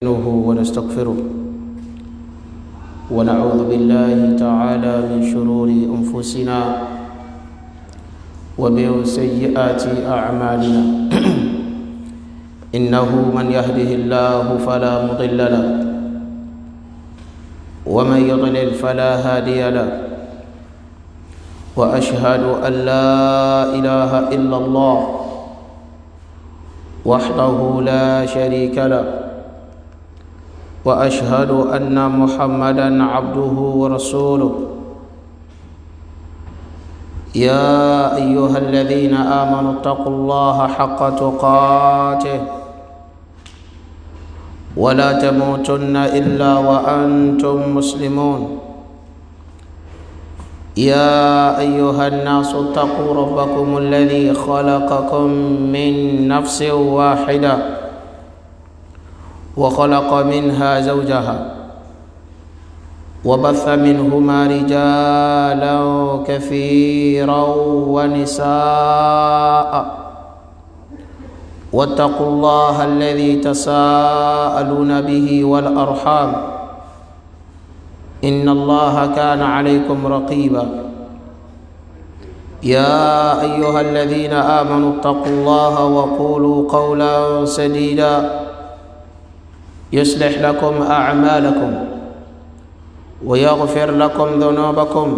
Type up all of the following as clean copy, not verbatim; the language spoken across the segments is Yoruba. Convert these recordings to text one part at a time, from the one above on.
نستعينه ونستغفره ونعوذ بالله تعالى من شرور أنفسنا ومن سيئات أعمالنا. إنه من يهده الله فلا مضل له ومن يضلل فلا هادي له، وأشهد أن لا إله إلا الله وحده لا شريك له، وأشهد أن محمدا عبده ورسوله. يا أيها الذين آمنوا اتقوا الله حق تقاته ولا تموتن إلا وأنتم مسلمون. يا أيها الناس اتقوا ربكم الذي خلقكم من نفس واحدة وخلق منها زوجها وبث منهما رجالا كثيرا ونساء، واتقوا الله الذي تساءلون به والأرحام إن الله كان عليكم رقيبا. يا أيها الذين آمنوا اتقوا الله وقولوا قولا سديدا يصلح لكم أعمالكم ويغفر لكم ذنوبكم،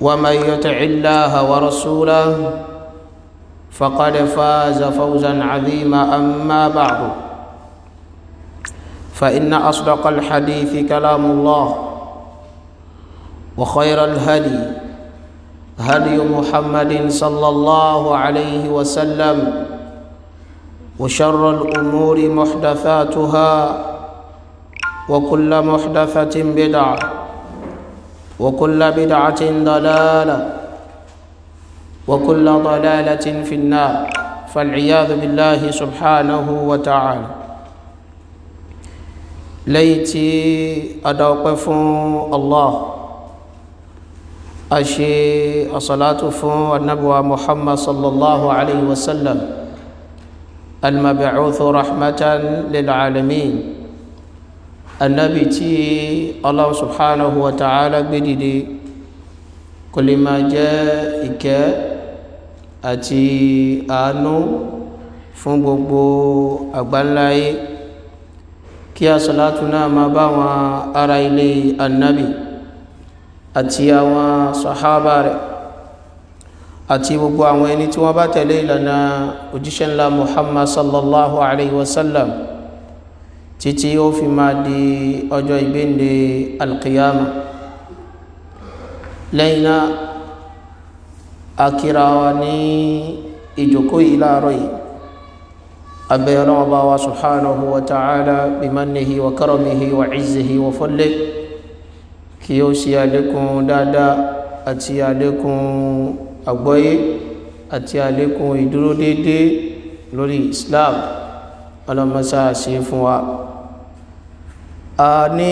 ومن يطع الله ورسوله فقد فاز فوزا عظيما. أما بعد، فإن أصدق الحديث كلام الله، وخير الهدي هدي محمد صلى الله عليه وسلم، وشر الأمور محدثاتها، وكل محدثة بدعة، وكل بدعة ضلالة، وكل ضلالة في النار، فالعياذ بالله سبحانه وتعالى. Lẹ́yìn tí a dá ọpẹ́ fún Allah, a ṣe àsàlátù fún annabuwa Muhammad sallallahu alayhi wa sallam, al-mab'uthu rahmatan lil alamin, annabi tí Allah subhanahu wa ta'ala gbé dìde kó lè máa jẹ́ ìkẹ́ àti àánú fún gbogbo àgbáńláyé. Kí àsàlátù náà máa bá wọn ará ilé annabi àti àwọn sàhábà rẹ̀ àti gbogbo àwọn ẹni tí wọ́n bá tẹ̀lé ìlànà òjíṣẹ́ ńlá Muhammad sallallahu alayhi wa sallam títí ó fi máa di ọjọ́ ìgbéǹde alqiyama. Lẹ́yìn náà, akira wa ní ìjókòó yìí láàárọ̀ yìí. Abẹ́ Ọlọ́run bá wa subhanahu wa ta'ala bimannihi wa karamihi wa izzihi wa fadlihi kí ó ṣe àlékún dáadáa àti àlékún àgbọ́yé àti àlékún ìdúró déédéé lórí Islam. Ọlọ́mọsá ṣe fún wa. A ní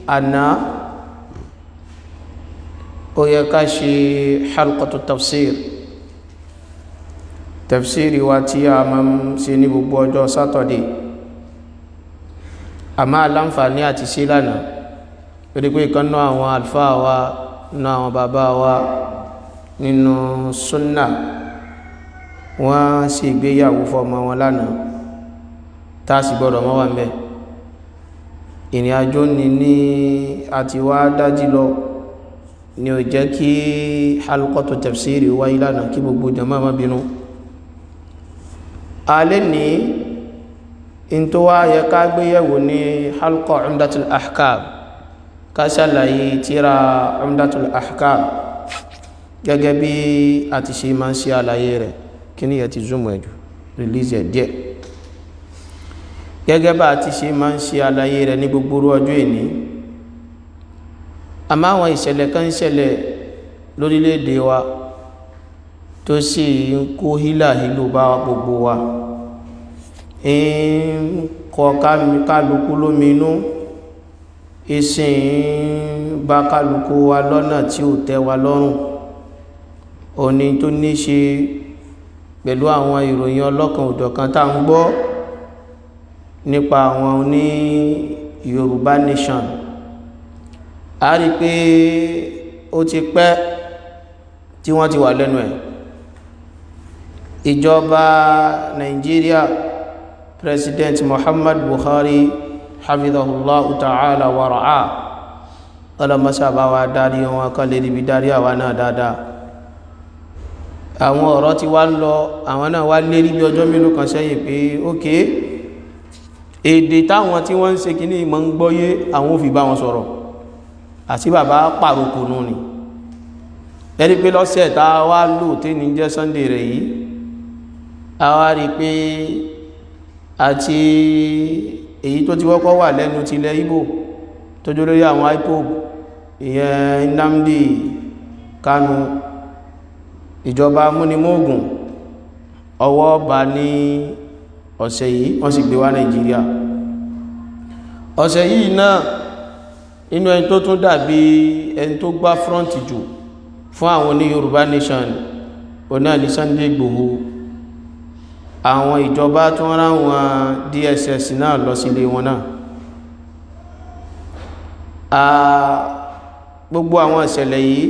àná, ó yẹ ká ṣe halqatu tafsir, tafsiri wa tí a máa ń ṣe ní gbogbo ọjọ́ Sátọ̀dé, àmọ́ aláǹfààní àti ṣe lánàá torí pé ìkan náà àwọn àlùfáà wa náà, àwọn bàbá wa nínú súnnà, wọ́n sì ìgbéyàwó fọ́mọ wọn lánàá, tá a sì gbọ́dọ̀ mọ́ wà mẹ́. Ìrìn àjò ní àti wá dájí lọ ni ò jẹ́ kí halqatu tafsiri wáyé lánàá. Kí gbogbo jàmáà má bínú. Alẹ́ ní in tó wá yẹ ká gbéyẹ̀wò ní halqa Umdatul Ahkam, ká ṣàlàyé tírà Umdatul Ahkam gẹ́gẹ́ bí a ti ṣe máa ń ṣe àlàyé rẹ̀. Kí ní ẹ ti zoom ẹ̀jù, release ẹ̀ díẹ̀. Gẹ́gẹ́ bá a ti ṣe máa ń ṣe àlàyé rẹ̀ ní gbogbo ọjọ́ ìní. Àmọ́ àwọn ìṣẹ̀lẹ̀ kan ń ṣẹlẹ̀ lórílẹ̀-èdè wa tó sì ń kó hílàhílò bá gbogbo wa, ń kọ kálukú lóminú, ìsìn bá kálukú wa lọ́nà tí ò tẹ́ wa lọ́rùn, òní tó ní ṣe pẹ̀lú àwọn ìròyìn ọlọ́kan òjọ̀kan tá ń gbọ́. Nípa àwọn oní Yorùbá Nation, a rí pé ó ti pẹ́ tí wọ́n ti wà lẹ́nu ẹ̀. Ìjọba Nàìjíríà, President Muhammad Buhari, hafidhahullahu ta'ala wa ra'a, ọlọ́mọsá bá wa darí wọn kan lè ríbi darí àwa náà dáadáa. Àwọn ọ̀rọ̀ tí wá ń lọ, àwọn náà wá lérí bí ọjọ́ mélòó kan sẹ́yìn pé ókè, èdè táwọn tí wọ́n ń ṣe kìíní ìmọ̀ ń gbọ́yé, àwọn ò fi bá wọn sọ̀rọ̀. Àti bàbá pàrokò nù ni ẹni pé lọ́sẹ̀ tá a wá lò tí ní jẹ́ Sunday rẹ̀ yìí, a wá rí pé àti èyí tó ti wọ́pọ̀ wà lẹ́nu tilẹ̀ Ìgbò tó jó lórí àwọn IPOB, ìyẹn Nnamdi Kanu, ìjọba amúnimóògùn ọwọ́ bá ní ọ̀sẹ̀ yìí, wọ́n sì gbé wá Nàìjíríà ọ̀sẹ̀ yìí náà. Inú ẹni tó tún dàbí ẹni tó gbá front jù fún àwọn ní Yorùbá Nation, oná ní Sunday Igboho. Àwọn ìjọba tó ń ráwọn DSS náà lọ sílé wọn náà. Gbogbo àwọn ìṣẹ̀lẹ̀ yìí,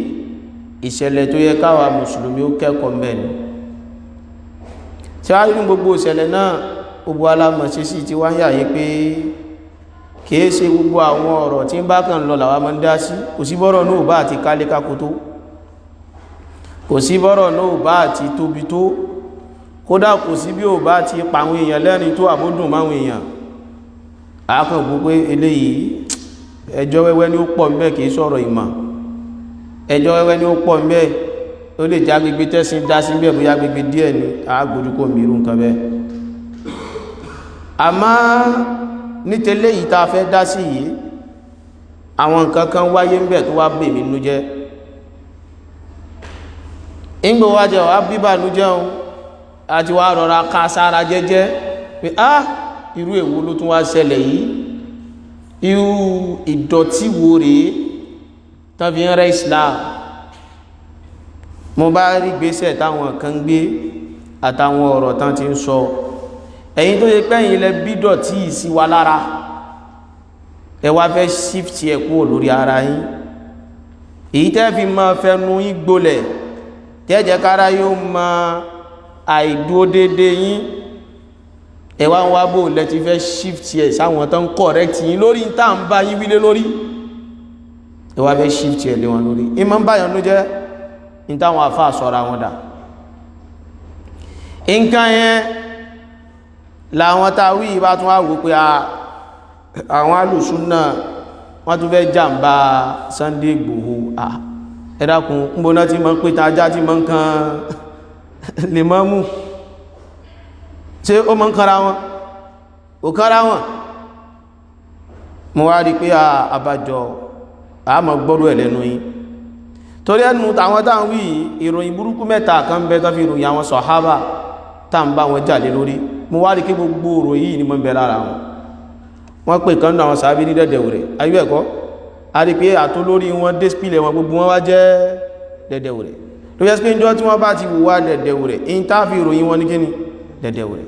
ìṣẹ̀lẹ̀ tó yẹ káwa mùsùlùmí ó kẹ́kọ̀ọ́ mẹ́rin tí wá nínú gbogbo ìṣẹ̀lẹ̀ náà, gbogbo alámọ̀ṣe sí ti wá ń yàyé pé kìí ṣe gbogbo àwọn ọ̀rọ̀ tí ń bá kàn lọ làwa máa ń dá sí. Kò sí bọ́rọ̀ náà bá àti kálékáko tó, kò sí bọ́rọ̀ náà bá àti tóbi tó, kódà kò sí bí ò bá ti pàwọn èèyàn lẹ́rin tó àbódùn máwọn èèyàn. Àákàn gbogbo eléyìí, ẹjọ́ wẹ́wẹ́ ní ó pọ̀ ń bẹ, kìí sọ̀rọ̀ ìmọ̀. Ẹjọ́ wẹ́wẹ́ ní ó pọ̀ ń bẹ, ó lè já gbogbo tẹ́sí dá sí bẹ́ẹ̀, bóyá gbogbo díẹ̀ ni àágbójúkò mìírù nǹkan bẹ́ẹ̀. Àmọ́ ní tẹ́lẹ̀ yìí tá a fẹ́ dá sí yìí, àwọn nǹkan kan wáyé ń bẹ tó wá bè mí nú jẹ́. Ìgbò wá jẹ́ wá bíbà nú jẹun àti wá rọra ká sára jẹ́jẹ́ pé á, irú èwo ló tún wá ṣẹlẹ̀ yìí? Irú ìdọ̀tí wo rèé tán fi ń rẹ́ Islam? Mo bá rí gbésẹ̀ táwọn kan gbé àtàwọn ọ̀rọ̀ tán ti ń sọ. Ẹ̀yin tó yẹ pẹ́yìn ilẹ̀ bídọ̀tí yìí sí wa lára, ẹ wá fẹ́ shift ẹ̀ kúrò lórí ara yín, èyí tẹ́ fi máa fẹnu yín gbolẹ̀, tẹ́jẹ̀ kára yóò mọ àìdúró déédé yín. Ẹ wá ń wá bò lẹ ti fẹ́ shift ẹ̀ sáwọn tó ń correct yín lórí tá à ń bá yín wílé lórí. Ẹ wá fẹ́ shift ẹ̀ lé wọn lórí. Ìmọ̀ ń báyọ̀ ló jẹ́ ní táwọn àfáà sọ̀rọ̀ àwọn dà. Nǹkan yẹn làwọn tá a wí bá tún wá wò pé àwọn alùsùn náà wọ́n tún fẹ́ jàǹbá Sunday Igboho. Ẹ dákun, ń bọ́ná tí mọ́ ń pè tá ajá tí mọ́ ń kan lè mọ́ mú, ṣé ó mọ́ ń kanra wọn? Ò kanra wọn. Mo wá rí pé àbájọ àmọ́ gbọ́rú ẹ̀ lẹ́nu yín, torí ẹnu tàwọn táwọn wí, ìròyìn burúkú mẹ́ta kan ń bẹ tán fi ròyìn àwọn sọ̀hábà tá ń bá wọn jà lé lórí. Mo wá rí pé gbogbo ìròyìn yìí ni mo ń bẹ lára wọn. Wọ́n pè kan náà àwọn sàábí ní dẹ̀dẹ̀ rẹ̀ ayé ẹ̀kọ́. A rí pé àtolórí wọn dé spílẹ̀ wọn, gbogbo wọn wá jẹ́ dẹ̀dẹ̀ rẹ̀. Ló yẹ pé ìjọ tí wọ́n bá ti wùwá dẹ̀dẹ̀ rẹ̀, in tá fi ìròyìn wọn ní kíni? Dẹ̀dẹ̀ rẹ̀.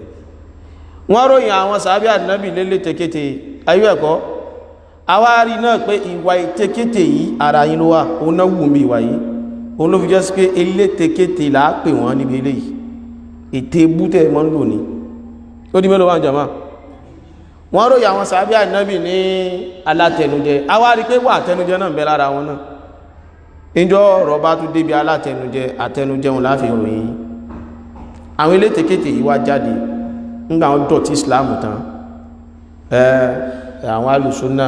Wọ́n ròyìn àwọn sàábí ànábì lélẹ̀ tẹ̀kété ayé ẹ̀kọ́. Àwa rí náà pé ìwà ìtẹ̀kété yìí, ara yín ló wà. Òun náà wù mí ìwà yìí, òun ló fi jẹ́ sí pé elétekété là á pè wọ́n níbi eléyìí. Ète bútẹ́ mọ́ ń lò ní ó di mélòó wà jàmá. Wọ́n ròyìn àwọn sàábí ànábì ní alátẹnujẹ. Àwa rí pé wà àtẹnujẹ náà ń bẹ lára wọn náà. Ìjọ ọ̀rọ̀ bá tún débi alátẹnujẹ, àtẹnujẹun láfi ròyìn àwọn elétekété yìí wá jáde nígbà wọn dọ̀tí Islam tán. Àwọn alùsùnà,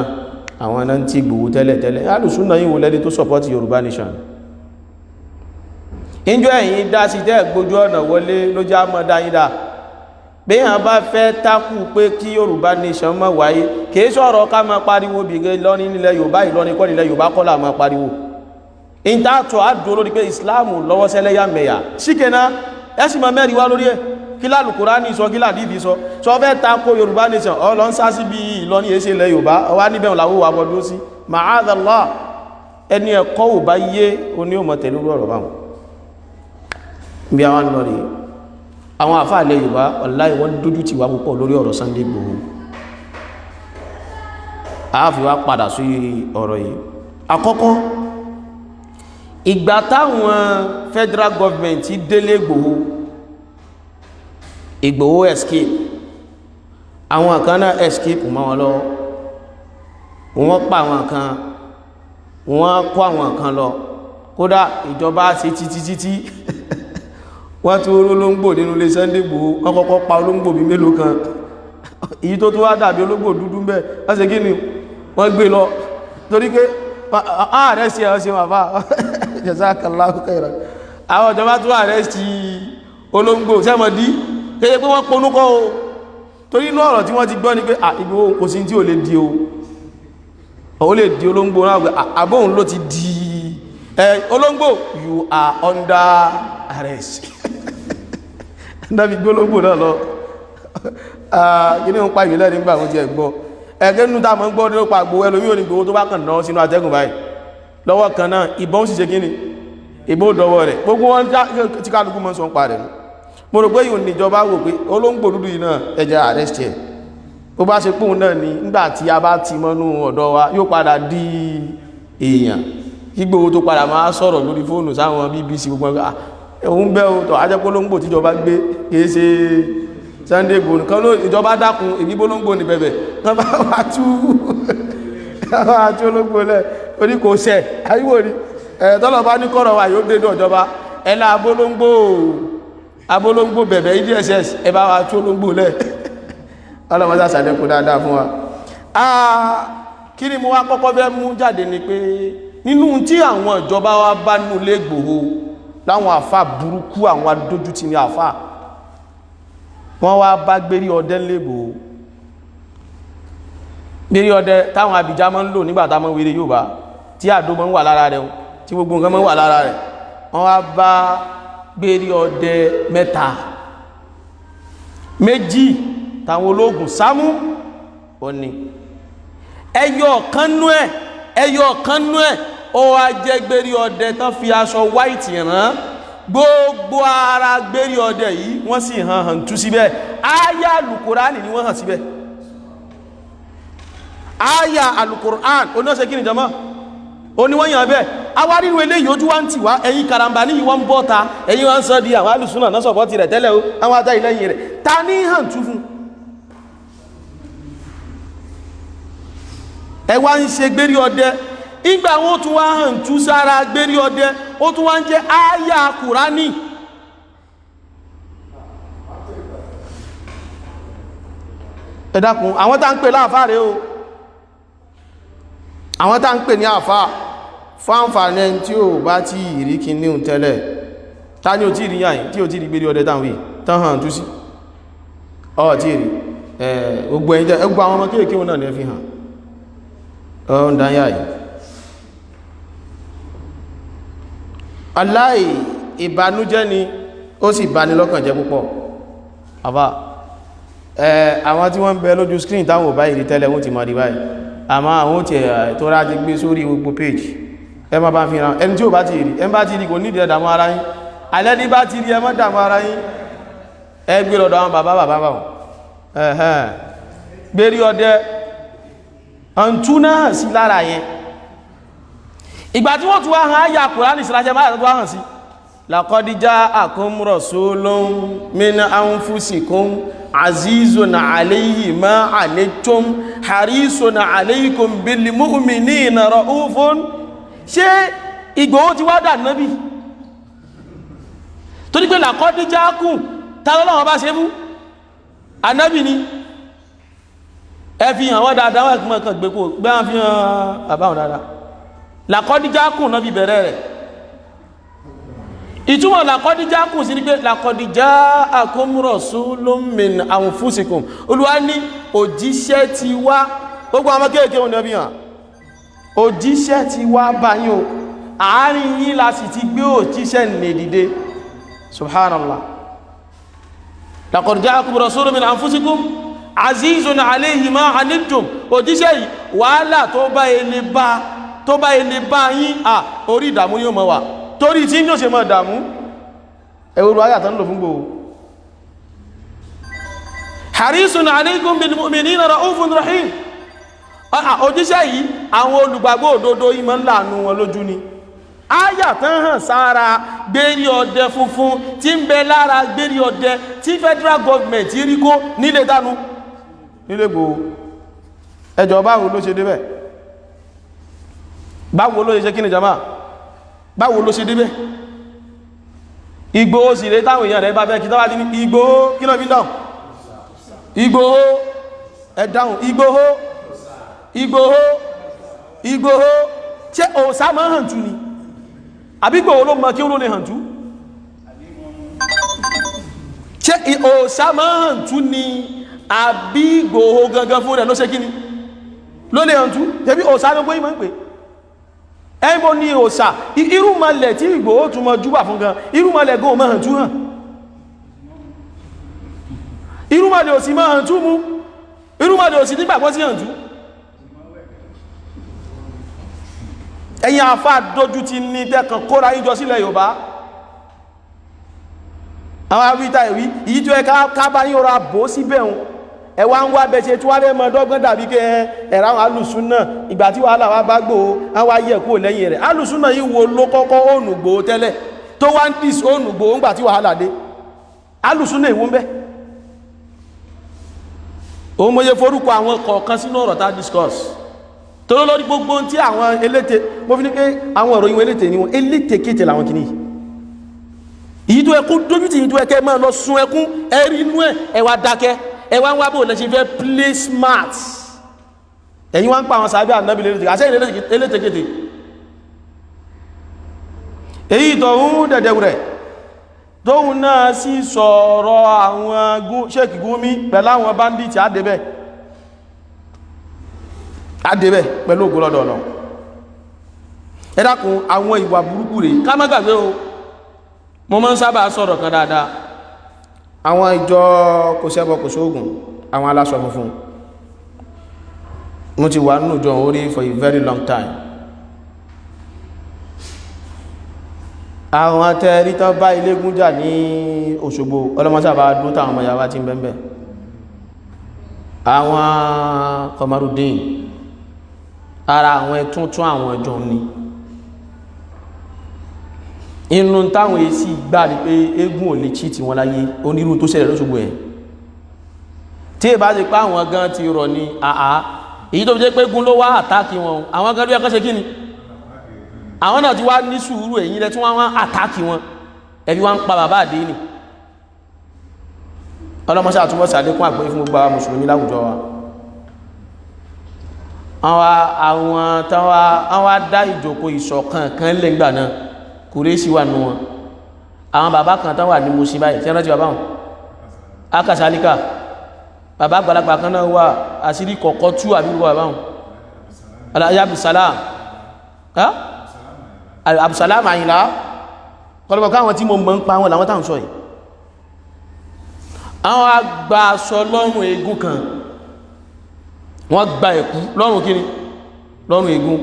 àwọn náà tí Ìgbòho tẹ́lẹ̀ tẹ́lẹ̀. Alùsùnà yìí wò lẹ́ni tó sọpọ́tì Yorùbá Nation. Ìjọ ẹ̀yìn dá sí tẹ́ gbójú ọ̀nà wọlé ló já mọ́ dáyídá. Bí hàn bá fẹ́ tákù pé kí Yorùbá Nation má wáyé, kìí sọ̀rọ̀ ká máa pariwo bìgẹ́ Ìlọrin nílẹ̀ Yorùbá, Ìlọrin kọ́ nílẹ̀ Yorùbá kọ́ là máa pariwo. Ìtàtọ̀ àdúró lórí pé Islam lọ́wọ́ sẹ́lẹ̀yàmẹ̀yà síkẹ̀ná, ẹ sì máa mẹ́rin wá lórí ẹ̀. Kí lálùkùránì sọ, kí làdídì sọ, sọ fẹ́ tako Yorùbá Nation, ọlọ́ ń sá síbi Ìlọrin èsè ilẹ̀ Yorùbá ọwá níbẹ̀ làwọ́ wà bọ́dún sí. Ma'adallah, ẹni ẹ̀kọ́ ò bá yé oní ò mọ̀ tẹ̀lé ọ̀rọ̀ báwọn. Bí àwọn lọ rí àwọn àfáà ilẹ̀ Yorùbá, wallahi wọ́n dójú tì wá púpọ̀ lórí ọ̀rọ̀ Sunday Igboho. A fi wá padà sí ọ̀rọ̀ yìí. Àkọ́kọ́, ìgbà táwọn federal government délé Ìgbòho, Ìgbòho escape, àwọn kan náà escape mọ́ wọn lọ́wọ́, wọ́n pa àwọn kan, wọ́n kó àwọn kan lọ. Kódà ìjọba ṣe títí títí, wọ́n tún olóńgbò nínú ilé Sunday Igboho. Wọ́n kọ́kọ́ pa olóńgbò bí mélòó kan, èyí tó tún wá dàbí olóńgbò dúdú mbẹ́, wọ́n ṣe kí ni, wọ́n gbé lọ torí pé ààrẹ sí ẹ̀ ṣe wà fà. Jazakallahu khairan. Àwọn ìjọba tún ààrẹ sí olóńgbò sẹ́mọ̀dí kéye pé wọ́n ponúkọ́ o, torí inú ọ̀rọ̀ tí wọ́n ti gbọ́ ni pé Ìgbòho kò sí tí ò lè di o, ó lè di olóńgbò náà, pé àbóhùn ló ti di ẹ olóńgbò, you are under arrest. Dábí gbólógbò náà lọ. Kí ní ń pa ìwé lẹ́rin gbà wọ́n ti ẹ̀ gbọ́ ẹ̀gẹ́ nínú tá a mọ̀ ń gbọ́ ní ó pa Ìgbòho. Ẹlòmí ò ní Ìgbòho tó bá kàn náà sínú atẹ́gùn báyìí lọ́wọ́ kan náà, ìbọn ó sì ṣe kí ni, ìbọn ó dọwọ́ rẹ̀. Gbogbo wọn tí kálukú mọ́ sọ ń pa rẹ̀ nù. Mo rò pé yóò níjọba wò pé olóńgbò dúdú yìí náà, ẹ jẹ́ arrest ẹ̀. Bó bá ṣe pòun náà ni, nígbà tí a bá ti mọ́nú ọ̀dọ̀ wa, yóò padà di èèyàn. Kí Ìgbòho tó padà máa sọ̀rọ̀ lórí fóònù sáwọn BBC, gbogbo ẹgbẹ́ òun bẹ́ o tọ̀ ajẹ́pólóńgbò tíjọba gbé kìí ṣe Sunday Igboho kan ló. Ìjọba dákun, èmi bólóńgbò ní bẹ̀bẹ̀ kan bá wà tú olóńgbò lẹ̀ orí kò sẹ̀ ayíwò rí ẹ̀. Tọ́lọ̀ bá ní kọ́rọ̀ wa yóò dé ní ọ̀jọba ẹ̀ lá abólóńgbò, abólóńgbò bẹ̀bẹ̀ DSS, ẹ bá wa tú olóńgbò lẹ̀. Ọlọ́mọdé àṣàlẹ́kùn dáadáa fún wa. Kí ni mo wá kọ́kọ́ fẹ́ mú jáde ni pé nínú tí àwọn ìjọba wa bá nú lé Ìgbòho láwọn àfà burúkú, àwọn adójútì ní àfà, wọ́n wá bá gbérí ọdẹ lé Ìgbòho, gbérí ọdẹ táwọn àbíjá máa ń lò nígbà táwọn wéré yóò bá tí àdó máa ń wà lára rẹ̀, tí gbogbo nǹkan máa ń wà lára rẹ̀. Wọ́n wá bá gbérí ọdẹ mẹ́ta, méjì táwọn ológun sámú ó ní ẹyọ kan nú ẹ, ẹyọ kan nú ẹ ó wá jẹ́ gbérí ọdẹ tán fi aṣọ white rán. Gbogbo ara gbérí ọdẹ yìí, wọ́n sì hàn hàn tú síbẹ̀, áyà alukurani ni wọ́n hàn síbẹ̀. Áyà alukurani oníṣẹ́ kí ni jọmọ́ oníwọ̀n yàn bẹ́ẹ̀. Àwa nínú eléyìí, ojú wa ń tì wá. Ẹ̀yin karambà ní ìwọ́n ń bọ́ ta, ẹ̀yin wa ń sọ di àwọn alùsùnà náà sọ̀bọ́ tirẹ̀ tẹ́lẹ̀ o, àwọn ata ìlẹ́yìn rẹ̀ ta ní hàn tú fún. Ẹ wá ń ṣe gbérí ọdẹ, ìgbà wọn tún wá hàn tú sára gbérí ọdẹ, ó tún wá ń jẹ́ áyà kùránì. Ẹ dákun, àwọn tá ń pè láàfáà rèé o, àwọn tá ń pè ní àfáà fáǹfààní ẹni tí ò bá tí ìrí kí ní òun tẹ́lẹ̀, ta ní ò tí rí yàyìn tí ò tí rí gbérí ọdẹ táwọn yìí tán hàn tú sí ọ tí rí gbogbo ẹ̀yin tẹ́ ẹgbọ́ àwọn ọmọ kéèkéè náà ní ẹ fi hàn ọ ń dá yàyìn. Aláì ìbànújẹ́ ni, ó sì bani lọ́kàn jẹ́ púpọ̀. Àbá àwọn tí wọ́n ń bẹ lójú screen táwọn ò bá ìrí tẹ́lẹ̀, wọ́n ti mọ̀ rí báyìí, àmọ́ àwọn tí ẹ̀ tó rá ti gbé sórí gbogbo page, ẹ má bá fi hàn ẹni tí ò bá ti rí. Ẹ bá ti rí, kò nídìí ẹ dààmú ara yín. Alẹ́ ní bá ti rí, ẹ má dààmú ara yín, ẹ gbé lọ́dọ̀ àwọn bàbá bàbá bàbá ẹ̀hẹ́n gbérí ọdẹ ọ̀ntú náà sí lára yẹn. Ìgbà tí wọ́n tún wá hàn áyà Kùránì síláṣẹ́ máa tó wá hàn sí laqad ja'akum rasulun min anfusikum azizun alayhi ma anittum harisun alaykum bil mu'minina ra'ufun. Ṣé Ìgbòho ti wá dà nábì? Torí pé laqad ja'akum tààlọ́wọ́ bá ṣe fún anábì ni ẹ fi hàn wọ́n dáadáa, wọ́n ẹ̀kùnmọ̀ kan gbé kó gbé wọn fi hàn bàbá wọn dáadáa. Laqad ja'akum náà fi bẹ̀rẹ̀ rẹ̀. Ìtumọ̀ laqad ja'akum sí ni pé laqad ja'akum rasulun min anfusikum, Olúwa ní òjíṣẹ́ ti wá. Gbogbo àwọn kéèké wọn ni wọ́n fi hàn òjíṣẹ́ ti wá báyìí o, àárín yín la sì ti gbé òjíṣẹ́ nì dìde. Subhanallah. Laqad ja'akum rasulun min anfusikum azizun alayhi ma anittum, òjíṣẹ́ yìí wàhálà tó bá ilé bá, tó bá ilé bá yín, à orí ìdààmú yóò mọ̀ wà, torí tí yóò ṣe mọ̀ dààmú. Ẹwọ́rọ̀ ayàtọ̀ ń lò fún gbòó. Harisun alaykum bil mu'minina ra'ufun rahim, Òjíṣẹ́ yìí, àwọn olùgbàgbọ́ òdodo yìí máa ń láàánú wọn lójú ni. Áyà tán hàn sára gbérí ọdẹ funfun tí ń bẹ lára gbérí ọdẹ tí federal government rí kó nílé dánú nílé Ìgbòho. Ẹjọ́, báwo ló ṣe débẹ̀? Báwo ló ṣe kí ni, jama? Báwo ló ṣe débẹ̀? Ìgbòho sì lè táwọn èèyàn rẹ̀ bá fẹ́ kí tọ́wá ti ní Ìgbòho, kí náà fi dáhùn? Ìgbòho, ẹ dáhùn. Ìgbòho, Ìgbòho, Ìgbòho. Ṣé òòsà máa hàn tú ni, àbí Ìgbòho ló mọ kí ó ló lè hàn tú? Ṣé òòsà máa hàn tú ni, àbí Ìgbòho gangan fún rẹ̀ ló ṣe kí ni, ló lè hàn tú? Ṣebí òòsà ló gbé ìmọ̀ ń pè ẹ̀bọ̀ ní òòsà. Irúnmọlẹ̀ tí Ìgbòho tún mọ júbà fún gan, irúnmọlẹ̀ gan mọ́ hàn tú hàn. Irúnmọlẹ̀ òsì mọ́ hàn tú mú, irúnmọlẹ̀ òsì nígbàgbọ́ sí hàn tú. Ẹ̀yin àfá dójú ti ní tẹ́kàn kóra yíjọ sílẹ̀ Yorùbá. Àwọn awíta ìwí ìyí tó ẹ ká bá yín ọ̀rọ̀ àbò síbẹ̀ hun, ẹ wá ń wá bẹ ṣe tí wá fẹ́ mọ dọ́gbọ́n dàbí kẹ ẹ̀rọ àwọn alùsùn náà. Ìgbà tí wàhálà wá bá Gbòho, wọ́n wá yẹ̀ kúrò lẹ́yìn rẹ̀. Alùsùn náà yìí wo ló kọ́kọ́ ònù Gbòho tẹ́lẹ̀ tó wá ń dìs ònù Gbòho ńgbà tí wàhálà dé? Alùsùn náà ìwó ń bẹ́. Òun mo yẹ forúkọ àwọn kọ̀ọ̀kan sínú ọ̀rọ̀ tá discuss tó lórí gbogbo tí àwọn eléte. Mo fi ní pé àwọn ọ̀rọ̀ ìwọ̀n eléte ni wọn, eléte kéte làwọn kìíní yìí tó ẹkún dójú tì yìí tó ẹkẹ máa lọ sun ẹkún ẹrí inú ẹ. Ẹ wá dákẹ́, ẹ wá ń wá bò lẹ́sìn fẹ́ play smart. Ẹ̀yin wá ń pa àwọn sàábẹ́ ànábì léléte àṣẹ eléte kéte. Èyí tọ̀hún dẹ̀dẹ̀ rẹ̀ tóhun náà sì sọ̀rọ̀ àwọn Sheikh Gumi pẹ̀lú àwọn bandits. Àdébẹ̀, àdébẹ̀ pẹ̀lú ògo lọ́dọ̀ ọ̀nà. Ẹ dákun, àwọn ìwà burúkú rèé, ká má gbàgbé o. Mo máa ń sábà sọ̀rọ̀ kan dáadáa. Àwọn ìjọ kò ṣẹbọ kò sóògùn, àwọn aláṣọ funfun, mo ti wà nínú ìjọ orí for a very long time. Àwọn tẹ́rí tán bá ilégún jà ní Òṣogbo, ọlọ́mọsábà dún táwọn ọmọ ìyàwó ti ń bẹ́m̀bẹ̀. Àwọn Kọmarudin, ara àwọn ẹ̀túntún àwọn ìjọ ni. Inú táwọn èsì gbà ní pé eégún ò lè chí tí wọ́n láyé onírú tó ṣẹlẹ̀ lóṣogbo ẹ̀. Tí ìbá ti pa àwọn gan ti rọ̀ ní àá, èyí tó fi jẹ́ pé gún ló wá àtákì wọn, àwọn gan ló yẹ kán ṣe kí ni, àwọn náà ti wá ní sùúrù. Èyí lẹ tí wọ́n wá àtákì wọn, ẹbí wá ń pa bàbá àdé nì. Ọlọ́mọṣẹ́ àtúbọ̀ sàlékún àgbọ́yé fún gbogbo àwọn mùsùlùmí láwùjọ wa. Àwọn táwọn dá ìjòkó ìṣọ̀kan kan lẹ́gbà náà, kùrẹ́sì wà nù wọn. Àwọn bàbá kan tán wà ní Mùṣín báyìí tí wọ́n rántí bàbá wọn, akasalika, bàbá àgbàlagbà kan náà wà, àṣírí kọ̀kọ́ tú àbí gbogbo bàbá wọn, Abdulsalam, Abdulsalam Àyìnlá kọlọ́bọ̀ káwọn tí mo mọ̀ ń pa wọn làwọn táwọn sọ yìí. Àwọn àgbà aṣọ lọ́rùn eégún kan, wọ́n gba ẹ̀kú lọ́rùn kíni, lọ́rùn eégún.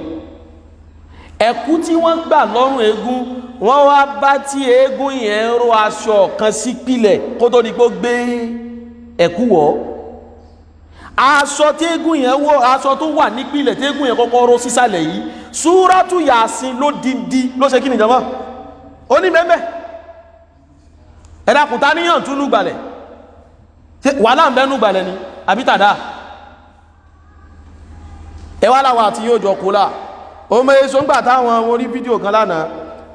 Ẹ̀kú tí wọ́n gbà lọ́rùn eégún, wọ́n wá bá tí eégún yẹn ró aṣọ kan sí pìlẹ̀ kó tó di pé ó gbé ẹ̀kú wọ̀. Aṣọ tí eégún yẹn wọ̀, aṣọ tó wà nípìlẹ̀ tí eégún yẹn kọ́kọ́ ró sísàlẹ̀ yìí, Súrátù Yásìn ló dindi ló ṣe kí ni, jọmọ́ ó ní mẹ́mẹ́. Ẹ̀dàkùn, ta níyàn túnú gbalẹ̀? Wàhálà ń bẹ́nu gbalẹ̀ ni àbí tàdá? Ẹwà láwọn àti yóò jọ kó láà o mẹ́ èso ń gbà táwọn orí fídíò kan lánàá,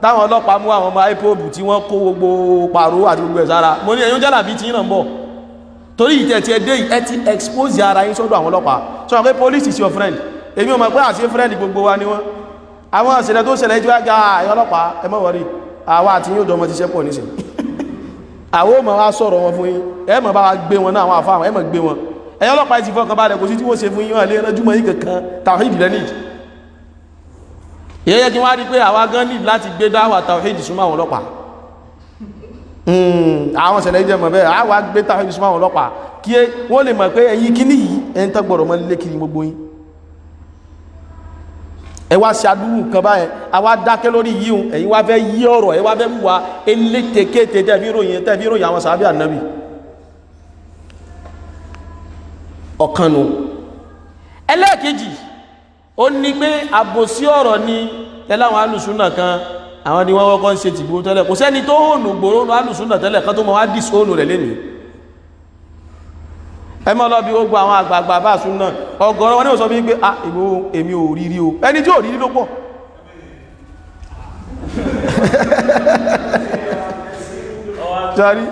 táwọn ọlọ́pàá mú àwọn ọmọ IPOB tí wọ́n kó gbogbo pàró àti gbogbo ẹ̀ sára. Mo ní ẹ̀yún jálàbí tí náà ń bọ̀ torí ìtẹ̀ tí ẹ dé, ẹ ti expose ara yín sọ́dọ̀ àwọn ọlọ́pàá. Sọ pé police is your friend. Èmi ò mọ̀ pé àti friend gbogbo wa ni wọ́n. Àwọn ìṣẹ̀lẹ̀ tó ṣẹlẹ̀ jù ága ẹ̀yọ́ ọlọ́pàá, ẹ má worry, àwa àti yóò jọ mọ́ ti ṣẹ́ pọ̀ nísìn. Àwọn ò mọ̀ wá sọ̀rọ̀ wọn fún yín, ẹ mọ̀ bá wa gbé wọn náà, àwọn àfáà ẹ mọ̀ gbé wọn. Ẹ̀yọ́ ọlọ́pàá ti fọkàn balẹ̀, kò sí tí wọ́n ṣe fún yín, wọn lè ránjú mọ́ yín kankan. Tawhid lẹ́nìí ìyẹ́yẹ́ kí wọ́n á rí pé àwa gan ní láti gbé dáwà tawhid súnmọ́ àwọn ọlọ́pàá. Àwọn ìṣẹ̀lẹ̀ jẹ́ mọ̀ bẹ́ẹ̀, àwa gbé tawhid súnmọ́ àwọn ọlọ́pàá kí wọ́n lè mọ̀ pé ẹ̀yin kíní yìí ẹni tó gbọ́dọ̀ mọ́ lé kiri gbogbo yín. Ẹ wá ṣe adúrú nǹkan báyẹn, àwa dákẹ́ lórí yíhun, ẹ̀yin wá fẹ́ yí ọ̀rọ̀, ẹ wá fẹ́ wùwà elétekéte tẹ́fí ròyìn àwọn sàábì ànábì ọ̀kanu. Ẹlẹ́ẹ̀kejì, Ó ní pé àbòsí ọ̀rọ̀ ni tẹ́láwọn alùsúnà kan, àwọn ni wọ́n wọ́kọ́ ń ṣe tìgbò tẹ́lẹ̀. Kò sẹ́ni tó hònù gbòrónù alùsúnà tẹ́lẹ̀ kan tó mọ̀ wá dìsónù rẹ̀ lénìí. Ẹ mọ́ lọ bí ó gba àwọn àgbààgbà bá súnà, ọ̀gọ̀rọ̀ wọn ní ó sọ bí pé ah, Ìgbòho èmi ò rí rí o. Ẹni tí ò rí rí ló pọ̀. Jari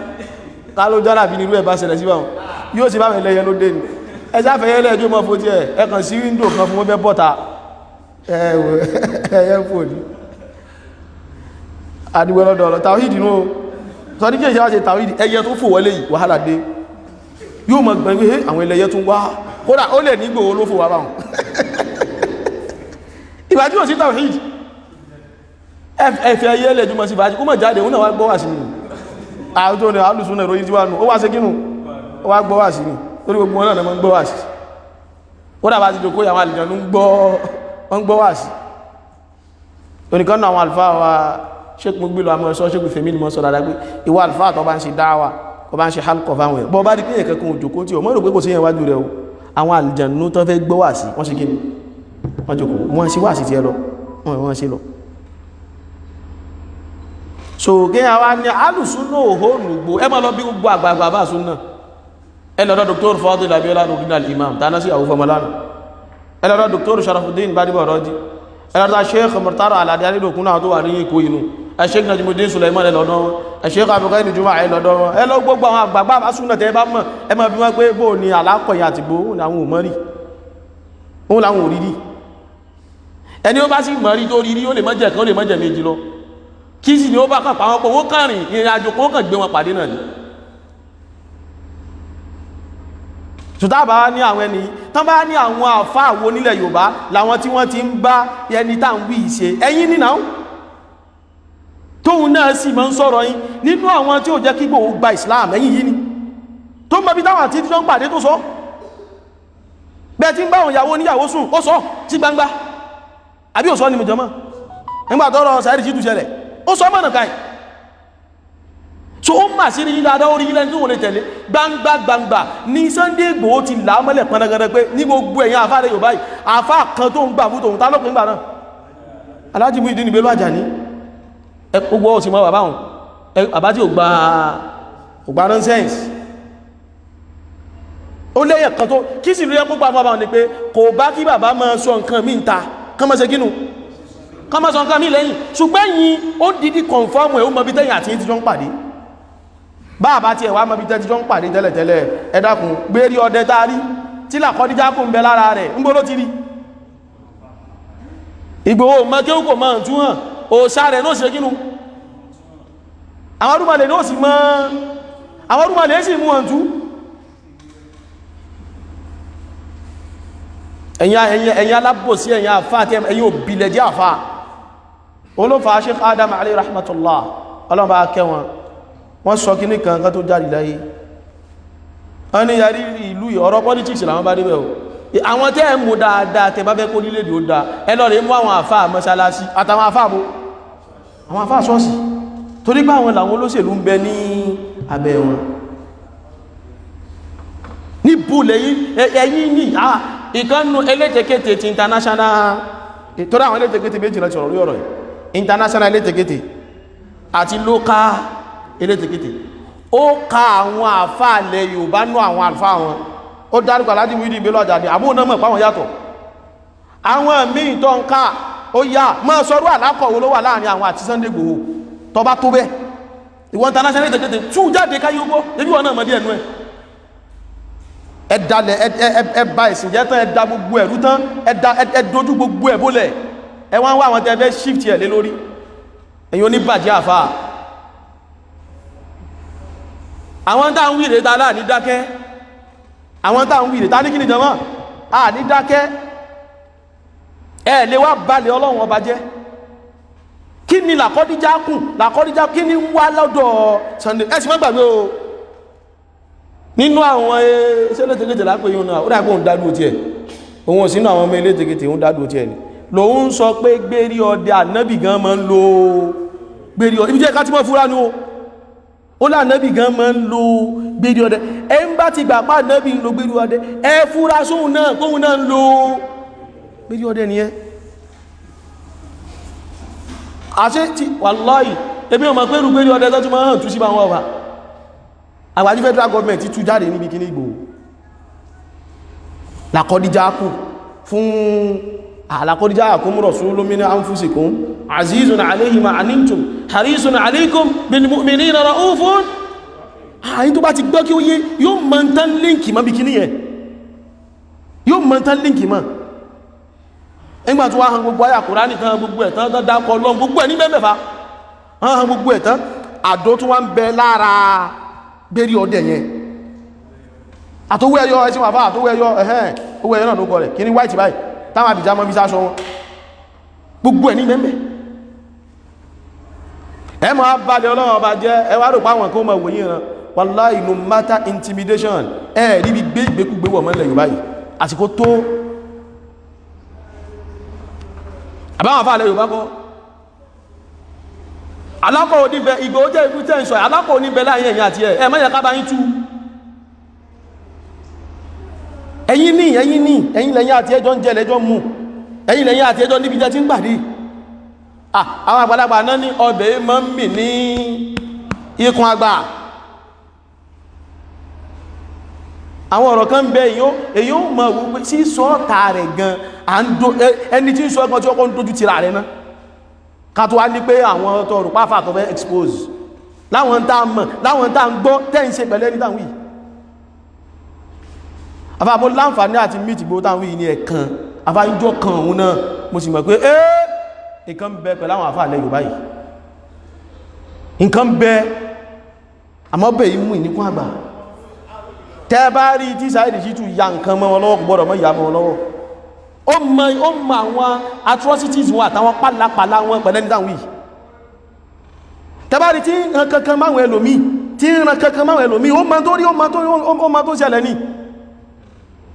ta ló jára bí nírú ẹ̀ bá ṣẹlẹ̀ sí báwọn, yóò sì bá mẹ́lẹ̀ yẹn ló dé ní ẹjá fẹ̀yẹ́ lẹ́ẹ̀jú mọ́ fún tí ẹ̀ ẹkàn sí wíńdò kan fún ọbẹ̀ bọ́ta ẹ̀yẹ́ fò ní adúgbẹ́lọ́dọ̀ ọ̀rọ̀ tàwídì ní o sọ ní kí èṣẹ́ wá ṣe tàwídì. Ẹyẹ tó fò wọlé yìí, wàhálà dé. Yóò mọ̀ gbẹ̀rẹ̀ pé àwọn ẹlẹ́yẹ tún wá, kódà ó lè ní Ìgbòho ló fò wá báwọn. Ìgbà tí ò sí tàwídì, ẹ̀fẹ̀ ẹyẹ lẹ́jú mọ́ sí fàájì kó mọ̀ jáde, òun náà wá gbọ́ wà sí ni. Àwùjọ ni alùsùn náà ìròyìn tí wà nù, ó wá ṣe kínú, ó wá gbọ́ wà sí ni, torí gbogbo wọn náà mọ́ ń gbọ́ wà sí. Ó dàbà ti jòkó àwọn àlìjànú ń gbọ́, wọ́n ń gbọ́ wà sí. Oníkan náà àwọn àlùfáà wa, Sheikh Mugbilo àmọ́ sọ, Sheikh Femi ni mọ́ sọ dáadáa pé ìwọ àlùfáà tó bá ń ṣe dáwà, tó bá ń ṣe halkọ̀ fáwọn ẹ̀, bọ́ bá rí pé ẹ̀kẹ́ kan òjòkó tí o mọ́ rò pé kò sí yẹn wájú rẹ o, àwọn àlìjànú tó fẹ́ gbọ́ wà sí, wọ́n ṣe kí ni, wọ́n jòkó, wọ́n ṣe wà sí tiẹ̀ lọ, wọ́n ṣe lọ. So kí a wá ní alùsúnà òhónùgbò, ẹ má lọ bí gbogbo àgbààgbà bá súnà. Ẹ lọ́dọ̀ Dr. Fadil Abiola Nurdin al-Imam tánà sí àwúfọ́ mọ́lánà, ẹ lọ́dọ̀ Dr. Sharafuddin Gbadebo Rọ́jí, ẹ lọ́dọ̀ Sheikh Murtala Alade Adédokun náà tó wà ní Èkó inú, ẹ Sheikh Najimudin Suleiman ẹ lọ́dọ̀ wọn, ẹ Sheikh Abdulkadir Juma ẹ lọ́dọ̀ wọn, ẹ lọ gbogbo àwọn àgbààgbà bá súnà tẹ́ bá mọ̀, ẹ má bí wọ́n pé bó ni àlákọ̀yà àtìgbò làwọn ò mọ̀ rí, òun làwọn ò rí rí. Ẹni ó bá sì mọ̀ rí tó rí rí, ó lè má jẹ́ kan, ó lè má jẹ́ méjì lọ. Kí sì ni ó bá kàn pàwọn pọ̀, wọ́n kàn rìn ìrìn àjò kan, kàn gbé wọn pàdé náà ni. Ṣùtá bá ní àwọn ẹni tán bá ní àwọn àfáà wo nílẹ̀ Yorùbá làwọn tí wọ́n ti ń bá ẹni tá ń wí ìṣe ẹ̀yìn nínà tóun náà sì máa ń sọ̀rọ̀ yín nínú àwọn tí ó jẹ́ kí Ìgbòho gba Islam, ẹ̀yìn yìí ni tó mọ̀ bí táwọn àti tí wọ́n ń pàdé tó sọ bẹ́ẹ̀ tí ń bá àwọn ìyàwó oníyàwó sùn, ó sọ sí gbangba àbí ò sọ ni mùjọmọ́ nígbà tọ́rọ Saheed Shittu ṣẹlẹ̀, ó sọ mọ̀nà káì. So ó mà sí ní dáadáa, orí ilẹ̀ tó wọ́n lè tẹ̀lé gbangba gbangba ní Sunday Igboho ti là á mọ́lẹ̀ pọnagada pé ní gbogbo ẹ̀yàn àfáà rẹ̀ Yorùbá yìí, àfáà kan tó ń gbà fún tòun tá lópin gbà náà, Alhaji Muyideen Bello Ajani, gbogbo ọ̀sìn mọ́ bàbá wọn, bàbá tí ò gba nonsense. Ó lẹ́yìn kan tó kí sì ló yẹ kó gbà fún bàbá wọn ni pé kò bá kí bàbá máa sọ nǹkan míì ta, kán máa ṣe kínú, kán máa sọ nǹkan míì lẹ́yìn, ṣùgbọ́n yìí ó dìdí kọ̀nfọ́ọ̀mù ẹ̀, ó mọ bí tẹ́yìn àti yín ti jọ ń pàdé. Báàbá tí ẹ̀ wá mọ bí tẹ́ ti jọ ń pàdé tẹ́lẹ̀tẹ́lẹ̀, ẹ dákun, gbérí ọdẹ tá rí tí làkọ́díjá kò ń bẹ lára rẹ̀, ń bó ló ti rí? Ìgbòho mọ kí ó kò mọ tún hàn òòṣà rẹ̀ ló ṣe kínú, àwọn arúmọlẹ̀ ló sì mọ́, àwọn arúmọlẹ̀ sì mú hàn tú. Ẹ̀yin alábòsí, ẹ̀yin àfáà, tí ẹ̀yin òbílẹ̀ jẹ́ àfáà. Olófà Sheikh Adam alayhi rahmatullah, ọlọ́run bá kẹ́ wọn, wọ́n sọ kí ní kankan tó jáde láyé, wọ́n ní yarí ìlú ọ̀rọ̀ politics làwọn bá débẹ̀ o. Àwọn tẹ́ ẹ̀ mú dáadáa, tẹ́ bá fẹ́ kó nílé ó dáa, ẹ lọ rẹ̀ mú àwọn àfáà mọ́sálásí àtàwọn àfáà bó àwọn àfáà ṣọ́ọ̀ṣì, torí pé àwọn làwọn olóṣèlú ń bẹ ní abẹ́ wọn. Níbo lẹ́yìn ẹ̀yìn ní ìkànnù elétekéte ti international, torí àwọn elétekéte méjì lọ sọ̀rọ̀ lórí ọ̀rọ̀ yìí, international elétekéte àti local elétekéte. Ó ka àwọn àfáà lẹ Yorùbá nú àwọn àlfáà wọn, ó dárúkọ Alhaji Muyideen Bello Ajani, àbúrò náà mọ̀ páwọn yàtọ̀ àwọn míì tó ń ká, ó yá mọ́ sọ́rọ̀ àlákọ̀wò ló wà láàrin àwọn àti Sunday Igboho tó bá tó bẹ́ẹ̀. Ìwọ̀n international elétekéte tú jáde káyé ogbó, ebi wọn náà mọ̀ díẹ̀ nú ẹ̀. Ẹ dalẹ̀, ẹ ba ìsìn jẹ́ tán, ẹ da gbogbo ẹ̀rú tán, ẹ dojú gbogbo ẹ̀ bólẹ̀, ẹ wá ń wá àwọn tẹ́ fẹ́ shift ẹ̀ lé lórí. Ẹ̀yin oníbàjẹ́ àfáà, àwọn tá ń wíre ta láà ní dákẹ́, àwọn tá ń wíre ta ní kí ni jọmọ́ à ní dákẹ́. Ẹ lè wá balẹ̀ Ọlọ́run ọba jẹ́. Kí ni làkọ́díjá kù, làkọ́díjá kí ni wá lọ́dọ̀ Sunday? Ẹ sì má gbàgbé o, nínú àwọn ṣẹlẹ̀tẹ̀kẹ̀tẹ̀ lápẹ́ yóò náà, ó dàgbé òun dádúró tiẹ̀, òun ò sínú àwọn ọmọ elétẹ̀kẹ̀tẹ̀, òun dádúró tiẹ̀ ni lòun sọ pé gbérí ọdẹ ànábì gan máa ń lo gbérí ọdẹ, ibi jẹ́ ká tí mọ́ fúra ní o, ó lànábì gan máa ń lo gbérí ọdẹ. Ẹ ń bá ti gbà pa ànábì ń lo gbérí ọdẹ, ẹ fúra sóhun náà kóhun náà ń lo. Gbérí ọdẹ nìyẹn. Àṣẹ tí wàláhì èmi ò mọ̀ pé rúgbérí ọdẹ tó tún máa hàn tú sí bá wọn wà. Àgbàjí federal government ti tú jáde níbi kíní Ìgbòho. Làkọ́díjá kù fún laqad ja'akum rasulun min anfusikum azizun alayhi ma anittum harisun alaykum bil mu'minina ra'ufun. Àyín tó bá ti gbọ́ kí ó yé yóò mọ̀ tán líǹkì mọ́ bí kíní yẹn, yóò mọ̀ tán líǹkì mọ́. Nígbà tó wá hàn gbogbo àyà Kùránì tán, gbogbo ẹ̀ tán, dákọ̀ lọ́n gbogbo ẹ̀ ní mẹ́mẹ́fà hàn gbogbo ẹ̀ tán, àdó tó wá ń bẹ lára gbérí ọdẹ yẹn àtọwọ́ ẹyọ ẹsìn wà fá àtọwọ́ ẹyọ ẹ̀hẹ́n owó ẹyọ náà ló kọ rẹ̀ kí ní white báyìí táwọn àbìjá mọ́ bí sáṣọ wọn gbogbo ẹ̀ ní mẹ́mẹ́. Ẹ máa balẹ̀ Ọlọ́run ọba jẹ́, ẹ wá rò pé àwọn kan mọ̀ wòye ràn. Wallahi, no matter intimidation, ẹ níbi gbé ìgbékúgbé wọ̀ mọ́lẹ̀ Yorùbá yìí àsìkò tó. Àbáwọn afáàlẹ̀ Yorùbá kọ́ alákọ̀ oníbẹ̀ Ìgbòho jẹ́ ikú tẹ́ ń sọ alákọ̀ oníbẹ̀ láàrin ẹ̀yìn àti ẹ̀ mẹ́yẹ ká bá yín tú. Ẹ̀yin ní ẹ̀yin ní ẹ̀yin lẹ́yìn àti ẹjọ́ ń jẹ lẹ́jọ́ mú, ẹ̀yin lẹ́yìn àti ẹjọ́ níbi jẹ́ tí ń gbàdé. Àwọn àgbàlagbà náà ní ọbẹ̀ mọ́ ń mì ní ikùn àgbà. Àwọn ọ̀rọ̀ kan bẹ èyí ó mọ̀ wípé sí sọ́ọ̀tà rẹ̀ gan ẹni tí ń sọ ẹ̀kan tí ọkọ̀ ń dojú tira rẹ̀ náà, ká tó wá ní pé àwọn tọrù pàfà tó fẹ́ expose láwọn tá mọ̀ láwọn tá ń gbọ́ tẹ́ ń ṣe pẹ̀lẹ́ ní táwọn yìí. Àfàbọ̀ láǹfààní àti mít ìgbò táwọn yìí ní ẹ̀kan àfáyíjọ́ kan òun náà mo sì mọ̀ pé ẹ́ nǹkan bẹ pẹ̀lú àwọn àfáà lẹ́ Yorùbá yìí, nǹkan bẹ àmọ́ bẹ̀ yìí mú ìníkún àgbà. Tẹ́ bá rí tí Saheed Shittu ya nǹkan mọ́ wọn lọ́wọ́, kò gbọ́dọ̀ mọ́ ìyá mọ́ wọn lọ́wọ́. Ó mọ àwọn atrocities wọn àtàwọn pálapàla wọn pẹ̀lẹ́ ní táwọn yìí. Tẹ́ bá rí tí nǹkan kankan máwọn ẹlòmíì, tí nǹkan kankan máwọn ẹlòmíì, ó mọ tó rí, ó mọ tó ṣẹlẹ̀ ní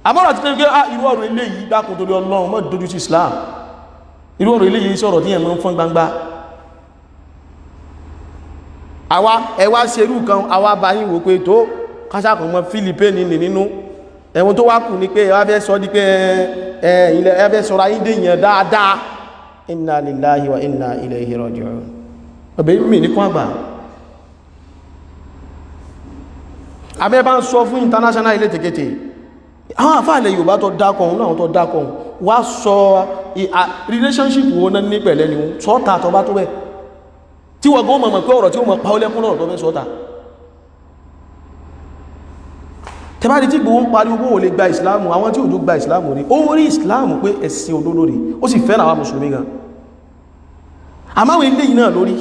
àmọ́ràn ti tẹ́ pé irú ọ̀rọ̀ ilé yìí dákun torí Ọlọ́run mọ́ dojú sí Islam, irú ọ̀rọ̀ ilé yìí sọ̀rọ̀ tí ẹ̀ mọ́ ń fọ́n gbangba. Àwa ẹ wá ṣerú kan, àwa bá yín wò pé tó kásàkùn mọ́ Fílípéènì nínú ẹ̀wọ̀n tó wá kù ní pé ẹ wá fẹ́ sọ di pé ẹ ilẹ̀ ẹ fẹ́ sọ̀rọ̀ ayé dèèyàn dáadáa. Inna lillahi wa inna ilayhi raji'un. Ọbẹ̀ mi ní kún àgbà. Abẹ́ bá ń sọ fún international ilé tẹ̀kẹ̀tẹ̀ àwọn àfáàlẹ̀ Yorùbá tó dákọ̀ òun náà tó dákọ̀ òun wá sọ relationship wo náà ní pẹ̀lẹ́ ni sọ́ta tó bá tó bẹ́ tí wọ́n gọ́ mọ̀ pé ọ̀rọ̀ tí ó mọ̀ pàólẹ́kún lọ́rọ̀ tó fẹ́ sọ́ta. Tẹbárí tí Ìgbòho ń pariwo ò lè gba ìsìláàmù, àwọn tí òjò gba ìsìláàmù rí, ó rí ìsìláàmù pé ẹ̀sìn òdodo rí, ó sì fẹ́ràn àwọn mùsùlùmí gan. Àmáwọn ilé yìí náà lórí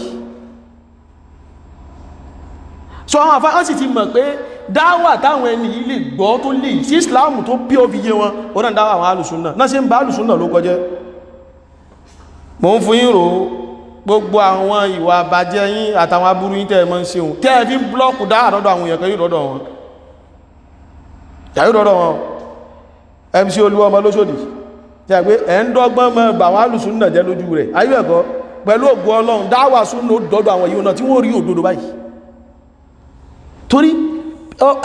so àwọn àfáà wọ́n sì ti mọ̀ pé dáwà táwọn ẹni yìí lè gbọ́ tó lè sí ìsìláàmù tó pí ó fi yé wọn, ó náà dáwà àwọn alùsùnà náà ṣe ń bá alùsùnà ló kọjẹ́. Mò ń fún yín rò gbogbo àwọn ìwà àbàjẹ́ yín àtàwọn aburú yín tẹ́ ẹ mọ́ ń ṣeun tẹ́ ẹ fi ń blọ́ọ̀kù dáwà lọ́dọ̀ àwọn èèyàn kan yóò lọ́dọ̀ wọn, yàyó dọ́dọ̀ wọn. MC Olúọmọ lóṣòdì tí a pé ẹ̀ ń dọ́gbọ́n mọ́ bà wọ́n alùsùn náà jẹ́ lójú rẹ̀ ayé ẹ̀kọ́ pẹ̀lú ògo Ọlọ́run dáwà súnà dọ́dọ̀ àwọn yìí náà tí wọ́n rí òdodo báyìí. Torí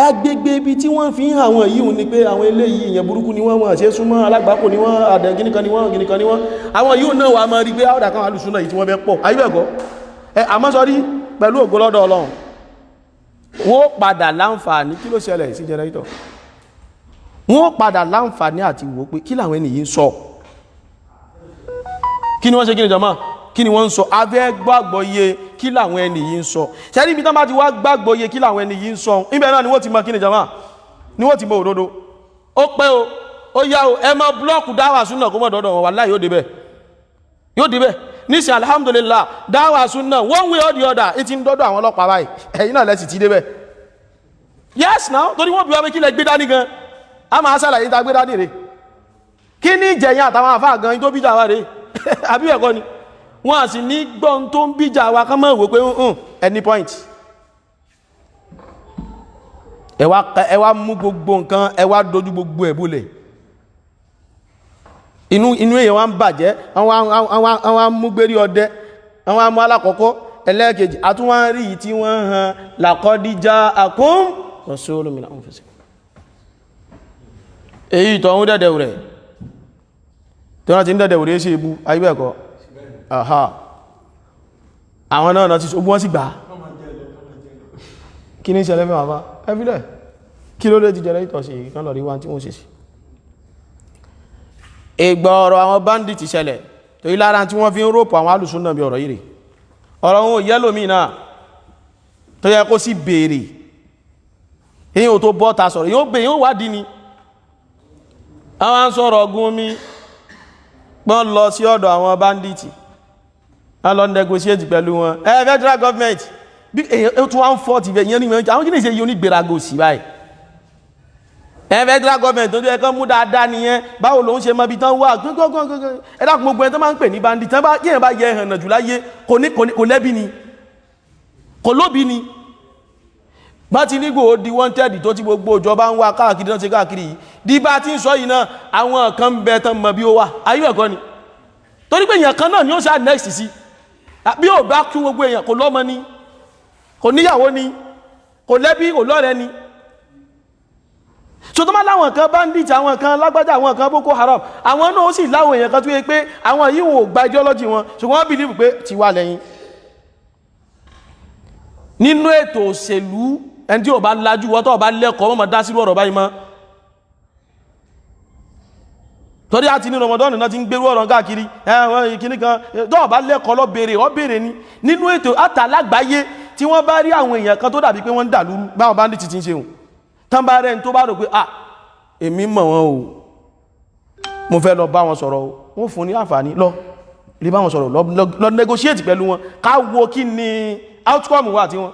agbègbè ibi tí wọ́n fi ń hàn àwọn yìí ni pé àwọn eléyìí ìyẹn burúkú ni wọ́n, wọ́n ṣe súnmọ́ alágbàkò ni wọ́n, àdẹ gíníkan ni wọ́n, gíníkan ni wọ́n. Àwọn yìí náà wà máa rí pé áwọ̀dà kan alùsùn náà yìí tí wọ́n fẹ́ pọ̀ ayé ẹ̀kọ́ ẹ àmọ́ sọ rí pẹ̀lú ògo lọ́dọ̀ Ọlọ́run wọ́n padà láǹfààní. Kí ló ṣẹlẹ̀ sí jẹnẹrétọ̀? Wọ́n padà láǹfààní àti wò pé kí làwọn ènìyàn ń sọ, kí ni wọ́n ṣe, kí ni jọmọ́, kí ni wọ́n ń sọ. Abẹ́ gbàgbọ́ iye kí làwọn ènìyàn ń sọ. Ṣẹ́rí ibi tán bá ti wá gbàgbọ́ iye kí làwọn ènìyàn ń sọ, ibẹ̀ náà ni wọ́n ti mọ kí ni jọmọ́, ni wọ́n ti mọ òdodo. Ó pẹ́ o, ó yá o, ẹ mọ búlọ́ọ̀kù dáwà súnà kó mọ̀ dọ́dọ̀ wọn, wàláhì yóò débẹ̀, yóò débẹ̀. Níṣẹ́ alhamdulillah dáwà súnà one way or the other ti ń dọ́dọ̀ àwọn ọlọ́pàá báyìí, ẹ̀yin náà lẹ́sì ti débẹ̀. Yes now, torí wọ́n bí wá pé kí lẹ gbé dání gan, a máa ṣàlàyé ta gbé dání rè, kí ní ìjẹ̀yìn àtàwọn àfáà gan tó bíjà wa rè, àbí ẹ̀kọ́ ni wọ́n à sì ní gbọ́n tó ń bíjà wa kán mọ̀ wò pé any point. Ẹ wá mú gbogbo nǹkan, ẹ wá dojú gbogbo ẹ̀ bolẹ̀, inú èèyàn wa ń bàjẹ́. Àwọn amúgbérí ọdẹ, àwọn amú alákọ̀ọ́kọ́ ẹlẹ́ẹ̀kejì, àtúwọ́n rí yìí tí wọ́n hàn laqad ja'akum rasulun min anfusikum. Èyí tọ̀hún dẹ̀dẹ̀ rẹ̀ Tí wọ́n ti ń dẹ̀dẹ̀ òré ṣe ibú ayébẹ̀ẹ̀kọ́, àhá, àwọn náà náà ti ogun wọ́n sì gbà. Kí ní ṣẹlẹ̀ mẹ́wàá bá ẹfílẹ̀? Kí ló lè ti jẹrẹ sí kan lọ rí wá tí wọ́n ṣe sí ìgbà ọ̀rọ̀ àwọn bandit ṣẹlẹ̀? Torí lára tí wọ́n fi ń rọ́pù àwọn alùsùn náà bí ọ̀rọ̀ yìí rè, ọ̀rọ̀ wọn ò yẹ́lòmí náà tó yẹ kó sì béèrè. Èyí ò tó bọ́ta sọ̀rọ̀, yóò béèrè, yóò wádìí ni. Àwọn ń sọ̀rọ̀ Gumi pọ́n lọ sí ọ̀dọ̀ àwọn bandit, wọ́n lọ negotiate pẹ̀lú wọn. Ẹ federal government bí èyàn tún wá ń fọ́ ti fẹ́ ìyẹn ní ìwọ̀n àwọn kí ní ṣe yìí, onígbèrago sí báyìí. Ẹ federal government tó jẹ́ kán mú dáadáa nìyẹn. Báwo ló ń ṣe mọ ibi tán wà gbogbogbò? Ẹ dákun, gbogbo ẹ tó máa ń pè ní bandit tán bá yẹn bá yẹ ẹ̀hànà jù láyé, kò ní kò lẹ́bí ni, kò lóbi ni. Bá ti ní Ìgbòho di wanted tó ti gbogbo ìjọba ń wá káàkiri náà, ti káàkiri yìí, di bá ti ń sọ yìí náà, àwọn kan ń bẹ tán mọ bí ó wà. Ayé ẹ̀kọ́ ni, torí pé èèyàn kan náà ni ó ṣáà next sí. Bí ò bá kú, gbogbo èèyàn, kò lọ́mọ ni, kò níyàwó ni, kò lẹ́bí, kò lọ́rẹ́ ni. So tó má láwọn kan bandit, àwọn kan lágbájá, àwọn kan Boko Haram, àwọn náà ó sì láwọn èèyàn kan tó yẹ pé àwọn yìí wọn ò gba ideology wọn, ṣùgbọ́n wọ́n believe pé ti wà lẹ́yìn. Nínú ètò òṣèlú, ẹni tí ò bá lajú wọ́n, tó bá lẹ́kọ̀ọ́, mọ́ dá sírú ọ̀rọ̀ báyìí mọ́, torí àti ní Ramadan náà ti ń gbérú ọ̀rọ̀ káàkiri ẹ̀wọ̀n ìkíní kan. Tó bá lẹ́kọ̀ọ́, lọ béèrè, ọ béèrè ni. Nínú ètò àtàlágbáyé, tí wọ́n bá rí àwọn èèyàn kan tó dàbí pé wọ́n ń dàlúrú báwọn bandit ti ń ṣe hùn tán, bá rẹ̀ tó bá rò pé, "Ah, èmi mọ̀ wọ́n o, mo fẹ́ lọ bá wọn sọ̀rọ̀ o," wọ́n fún ní àǹfààní lọ lè bá wọn sọ̀rọ̀, lọ negotiate pẹ̀lú wọn, ká wo kí ni outcome wà tí wọ́n.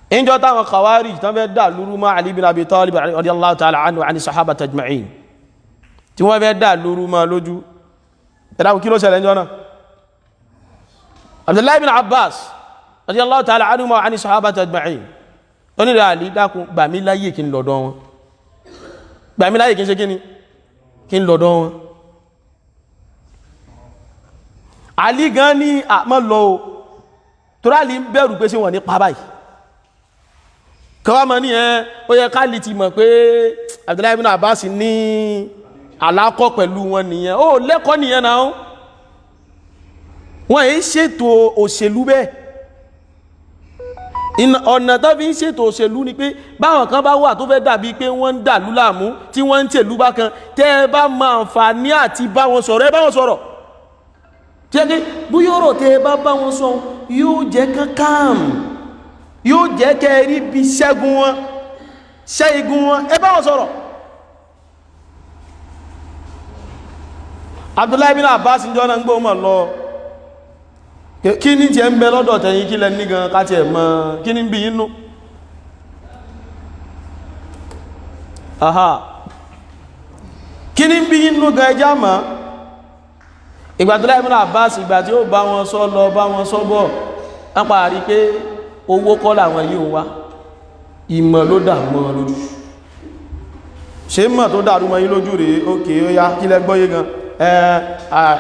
Ìjọ táwọn Khawarij tán fẹ́ dà lúrú mọ́ Ali bin Abi Talib radiyallahu ta'ala anhu ani sahabata ajma'in, tí wọ́n fẹ́ dà lúrú mọ́ lójú ẹ̀dàkùn, kí ló ṣẹlẹ̀ ìjọ náà? Abdullahi bin Abbas radiyallahu ta'ala anhu ani sahabata ajma'in onírẹ̀, "Àlí, dákun, gbà mí láyè kí n lọ́dọ̀ wọn, gbà mí láyè kí n ṣe kí ni, kí n lọ́dọ̀ wọn." Àlí gan ní àmọ́ lọ o, torí Àlí ń bẹ̀rù pé ṣé wọ́n ní pa báyìí. Kọwàá mọ́ ní ẹ ó yẹ ká lè ti mọ̀ pé Abdullahi ibn Abbas ní àlákọ́ pẹ̀lú wọn nìyẹn. Ó lẹ́kọ́ nìyẹn náà. Wọ́n èyí ṣètò òṣèlú bẹ́ẹ̀. Ọ̀nà tó fi ń ṣètò òṣèlú ni pé báwọn kan bá wà tó fẹ́ dàbí pé wọ́n ń dàlú láàmú, tí wọ́n ń tèlú bákan, tẹ́ ẹ bá máa àǹfààní àti bá wọn sọ̀rọ̀, ẹ bá wọn sọ̀rọ̀. Tí ẹ pé bóyá ọ̀rọ̀ tẹ́ ẹ bá bá wọn sọ yóò jẹ́ kán calm, yóò jẹ́ kẹ́ ẹ rí bí ṣẹ́gun wọn, ṣẹ́ igun wọn, ẹ bá wọn sọ̀rọ̀. Abdullahi bin Abbas ń jọ́nà ń gbọ́ mọ̀ lọ, kí ní tí ẹ ń bẹ lọ́dọ̀ tẹ̀yìn? Kí lẹ ní gan káti ẹ̀ mọ́? Kí ní bí inú? Aha, kí ní bí inú gan? Ẹjá mọ́ ìgbà Abdullahi bin Abbas, ìgbà tí ó bá wọn sọ lọ, bá wọn sọ bọ̀, wọ́n parí pé owó kọ́ làwọn yìí ń wá, ìmọ̀ ló dà mọ́ lójú. Ṣe mọ̀ tó dàrú mọ́ yín lójú rèé? Ókè, ó yá, kí lẹ gbọ́yé gan?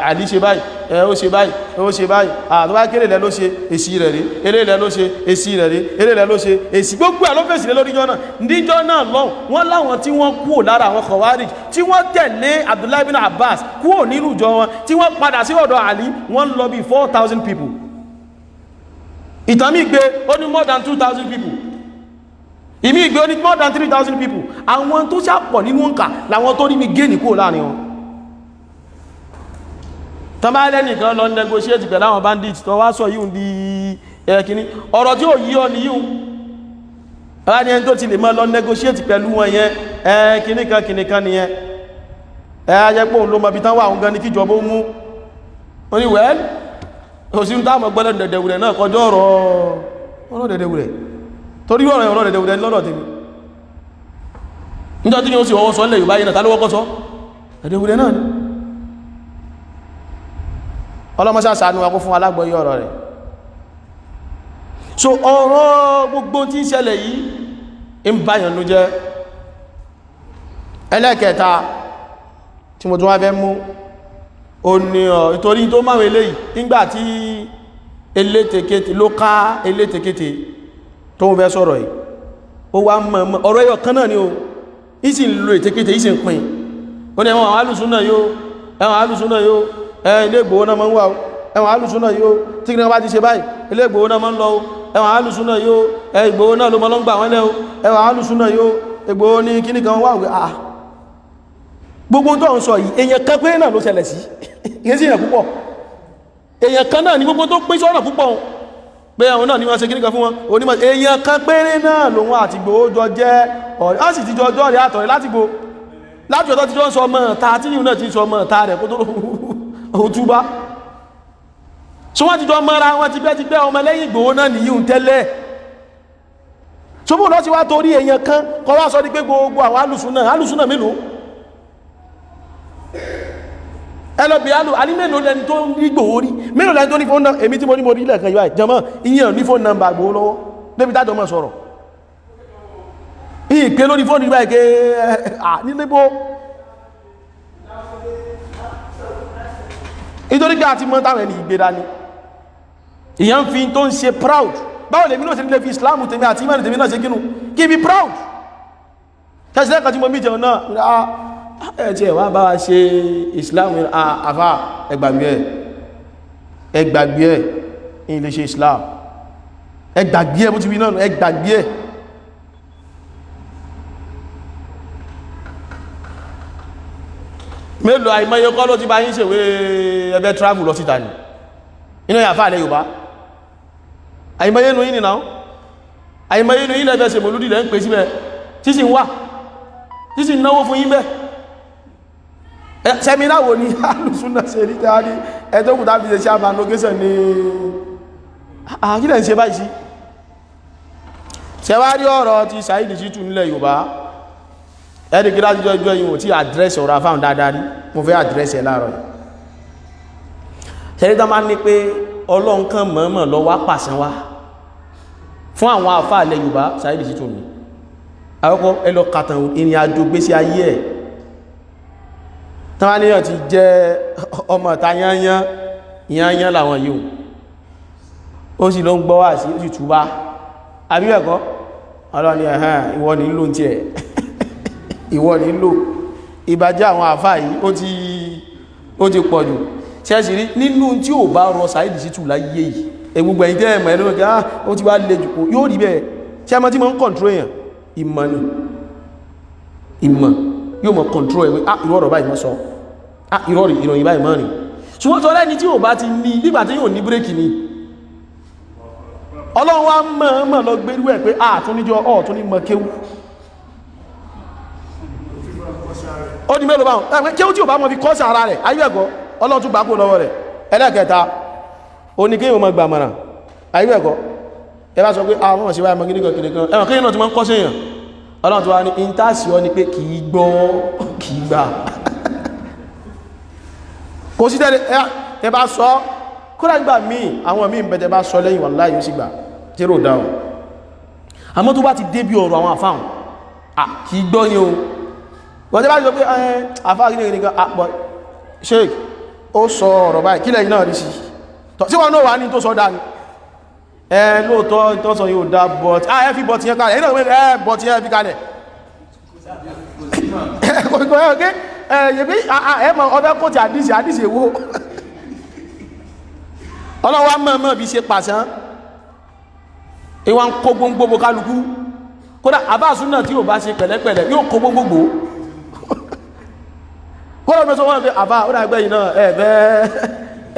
Àlí ṣe báyìí, ó ṣe báyìí, ó ṣe báyìí. Àtọ́bá kéré lẹ ló ṣe, èsì rẹ̀ rí. Eré lẹ ló ṣe, èsì rẹ̀ rí. Eré lẹ ló ṣe, èsì. Gbogbo ẹ̀ ló fèsì lé lórí jọ́ náà. Níjọ́ náà lọ́hùn, wọ́n láwọn tí wọ́n kúrò lára àwọn Khawarij, tí wọ́n tẹ̀lé Abdullahi bin Abbas kúrò nínú ìjọ wọn, tí wọ́n padà sí ọ̀dọ̀ Àlí, wọ́n lọ bí 4,000 people. Ìtàn mi gbé ó ní more than 2,000 people, ìmí ìgbé ó ní more than 3,000 people. Àwọn tó ṣàpọ̀ nínú òǹkà làwọn tó rí mi gé kúrò láàrin wọn. Tán bá lẹ́nìkan lọ negotiate pẹ̀lú àwọn bandits, tó wá sọ yíò di ẹ̀kíní, ọ̀rọ̀ tí ó yí ọ ní yíò bá ní ẹni tó ti lè mọ́ lọ negotiate pẹ̀lú wọn yẹn, ẹ̀kíní kan kìní kan nìyẹn. Ẹ ajẹ́ pé òun ló mọ ibi tán wà, òun gan ní kíjọba ó mú. Ó ní wẹ́l, òsì ń táàmù gbọ́lẹ̀ dẹ̀dẹ̀wùrẹ̀ náà kọjọ́ ọ̀rọ̀ dẹ̀dẹ̀wùrẹ̀, torí ọ̀rọ̀ ọ̀rọ̀ dẹ̀dẹ̀wùrẹ̀ lọ́dọ̀ tèmi. Níjọ́ tí ó sì ọwọ́ sọ nílẹ̀ Yorùbá yìí náà, tá ló wọ́kọ́ sọ dẹ̀dẹ̀wùrẹ̀ náà ni? Ọlọ́mọsá ṣàánú wa, kó fún alágbọ̀yé ọ̀rọ̀ rẹ̀. So ọ̀rọ̀ gbogbo tí ń ṣẹlẹ̀ yìí ń báyàn ló jẹ́. Ẹlẹ́kẹta tí mo tún wá fẹ́ mú o ní ọ̀ ìtorí tó máa eléyìí, nígbàtí elétekete ló ká elétekete tó ń fẹ́ sọ̀rọ̀ yìí, ó wá mọ̀ ọ̀rọ̀ ẹyọ kan náà ni o, ìsì ń lo ètekete, ìsì ń pín. Ó ní ẹ̀wọ̀n alùsúnà yóò, ẹ̀wọ̀n alùsúnà yóò, ẹ̀ ilé Ìgbòho náà máa ń wà ó, ẹ̀wọ̀n alùsúnà yóò, tí kí ní wọ́n bá ti ṣe báyìí, ilé Ìgbòho náà máa ń lọ ó, ẹ̀wọ̀n alùsúnà yóò, ẹ̀ Ìgbòho náà ló máa ń gbà wọ́n lẹ́ ó, ẹ̀wọ̀n alùsúnà yóò, Ìgbòho ní kíní kan wà ó. Ah, gbogbo tó ń sọ yìí, èèyàn kan péré náà ló ṣẹlẹ̀ sí, ìyẹn sí èèyàn púpọ̀, èèyàn kan náà ní gbogbo tó pín sọ́nà púpọ̀ pé àwọn náà ní wọ́n ṣe kíníkan fún wọn onímọ̀. Èèyàn kan péré náà lòun àti Ìgbòho jọ jẹ́ ọ̀rẹ́, á sì ti jọ ọjọ́ rẹ̀ àtọ̀rẹ́ láti bo láti ọ̀tọ́ ti jọ ń sọ ọmọ ta tí yìí náà ti ń sọ ọmọ ta rẹ̀ kó tó òun túbá. So wọ́n ti jọ mọ́ra wọn ti pẹ́ ti pẹ́, ọmọ lẹ́yìn Ìgbòho náà nìyí ń tẹ́lẹ̀. So bó lọ sí wá torí èèyàn kan kọ́ wá sọ ní pé gbogbo àwọn alùsùn náà, alùsùn náà mélòó ẹlọ́bì alù alí, mélòó lẹni tó ní Ìgbòho rí, mélòó lẹni tó ní fóònù nọ́mbà? Èmi tí mo ní mo rí lẹ́ẹ̀kan yóò àìjọmọ́ ìyẹn ní fóònù nọ́mbà Ìgbòho lọ́wọ́ débi tájọ mọ́ sọ̀rọ̀ ìpé lórí fóònù ìgbà ìké à nílébó, nítorí pé àti mọ́ táwọn ẹni ìgbé dání. Ìyẹn fi tó ń ṣe proud. Báwo lèmi náà ṣe lè fi Islam tèmi àti imani tèmi náà ṣe kínú kí bí proud tẹ́sílẹ̀ kan tí mo mí jẹun náà, ẹ̀ tí ẹ̀ wá bá wa ṣe Islam. Àfá, ẹgbàgbé ẹ̀, ẹgbàgbé ẹ̀, ní ilé ṣe Islam, ẹgbàgbé ẹ̀, bó ti wí náà, ẹgbàgbé ẹ̀. Mélòó àìmọye kọ́ ló ti bá yín ṣèwé ẹbẹ́ travel lọ síta ní inú yàfá alẹ́ Yorùbá? Àìmọye inú yín nìna, àìmọye inú yín lẹ́fẹ́ ṣe mọ̀lúdì lẹ́ ń pè síbẹ̀, tí sì ń wà, tí sì ń náwó fún yín bẹ́ẹ̀. Sẹ́mínà wo ni alùsúnà ṣe ní tẹ́wàá ní ẹ̀tọ́kùtà fi ṣe ṣe àbánogẹ́sàn ní àkílẹ̀ ń ṣe báyìí sí? Ṣẹwárí ọ̀rọ̀ ti Saheed Shittu nílẹ̀ Yorùbá, ẹni kí láti jọjọ́ ìwọ̀n tí àdírẹ́sì ọ̀rọ̀ afáhùn dáadáa rí, mo fẹ́ àdírẹ́sì ẹ̀ láàárọ̀ yìí. Ṣẹ́rí tán máa ní pé Ọlọ́run kan mọ̀ọ́mọ̀ lọ wá pàṣẹ wá fún àwọn àfáà ilẹ̀ Yorùbá, Saheed Shittu ni àkọ́kọ́. Ẹ lọ kàtàn ìrìn àjò gbésí ayé ẹ̀ tán wá níyàn ti jẹ́ ọmọ ìta yányán yányán làwọn yìí, ó sì ló ń gbọ́ wá sí, ó sì túbá, àbí ẹ̀kọ́ Ọlọ́run ni ẹ̀hẹ́n, ìwọ ní ló ń tiẹ̀, ìwọ ní lò ìbàjẹ́ àwọn àfáà yìí, ó ti pọ̀ jù. Ṣẹ́sì rí nínú tí ò bá rọ Saheed Shittu láyé yìí, egbogbo ẹ̀yìn tẹ́ ẹ̀mọ̀ ẹ̀lú ọ̀gá ó ti wá lè jù, yóò rí bẹ́ẹ̀. Ṣé ẹmọ tí mo ń kọ̀ntró èèyàn? Ìmọ̀ ni, ìmọ̀ yóò mọ̀ kọ̀ntró ẹ̀ pé ah, irú ọ̀rọ̀ báyìí mọ́ sọ, ah, irú ọ̀rọ̀ ìròyìn báyìí mọ́ rìn. Ṣùgbọ́n tọ́lá ẹni tí ò bá ti ní nígbà tí yóò ní bírèkì ni Ọlọ́run wá mọ̀ọ́mọ̀ lọ gbérú ẹ̀ pé ah, tún níjọ ọ̀ tún ní mọ̀ kéwú. Ó di mélòó báwọn ẹgbẹ́ kéwú tí ò bá mọ̀ fi kọ́sí ara rẹ̀ ayé ẹ̀kọ́, Ọlọ́run tún gbà kó lọ́wọ́ rẹ̀. Ẹlẹ́kẹta, ó ní kéwú mọ̀ gbàmọ̀ràn ayé ẹ̀kọ́. Ẹ bá sọ pé àwọn ọmọ síwáyé mọ̀ kíníkan kíníkan, ẹ̀wọ̀n kéyìn náà ti máa ń kọ́ sí èèyàn. Ọlọ́run tó wá ní intanṣì ọ ni pé kì í gbọ́, kì í gbà, kò sí tẹ́lẹ̀. Ẹ bá sọ kódà nígbà míì, àwọn míì ń bẹ tẹ́ bá sọ lẹ́yìn, wàláhì yóò sì gbà tí rò dáhùn. Àmọ́ tó bá ti débi ọ̀rọ̀ àwọn àfáhùn, kì í gbọ́ ni o. Wọ́n tẹ́ bá sọ pé àfáà kí ní àpọ̀ sheik ó sọ ọ̀rọ̀ báyìí, kílẹ̀ yìí náà rí sí tí wọ́n náà wà ní tó sọ dáa ni. Ẹ lóòótọ́ tó sọ yóò dá, but ẹ fi but yẹn kalẹ̀, ẹ náà ẹ but yẹn fi kalẹ̀ ẹ mọ̀ ọbẹ̀ kó ti àdísì àdísì èwo. Ọlọ́wọ́ mọ̀ọ́mọ̀ bí ṣe pàṣán ìwà ń kó gbóngbógbó kálukú. Kódà àbáàsùn náà tí ò bá ṣe pẹ̀lẹ́pẹ̀lẹ́ yóò kó gbóngbógbó. Kódà mẹ́sàn wọ́n pé àbá ó dàgbẹ́ yìí náà ẹ̀ẹ́fẹ́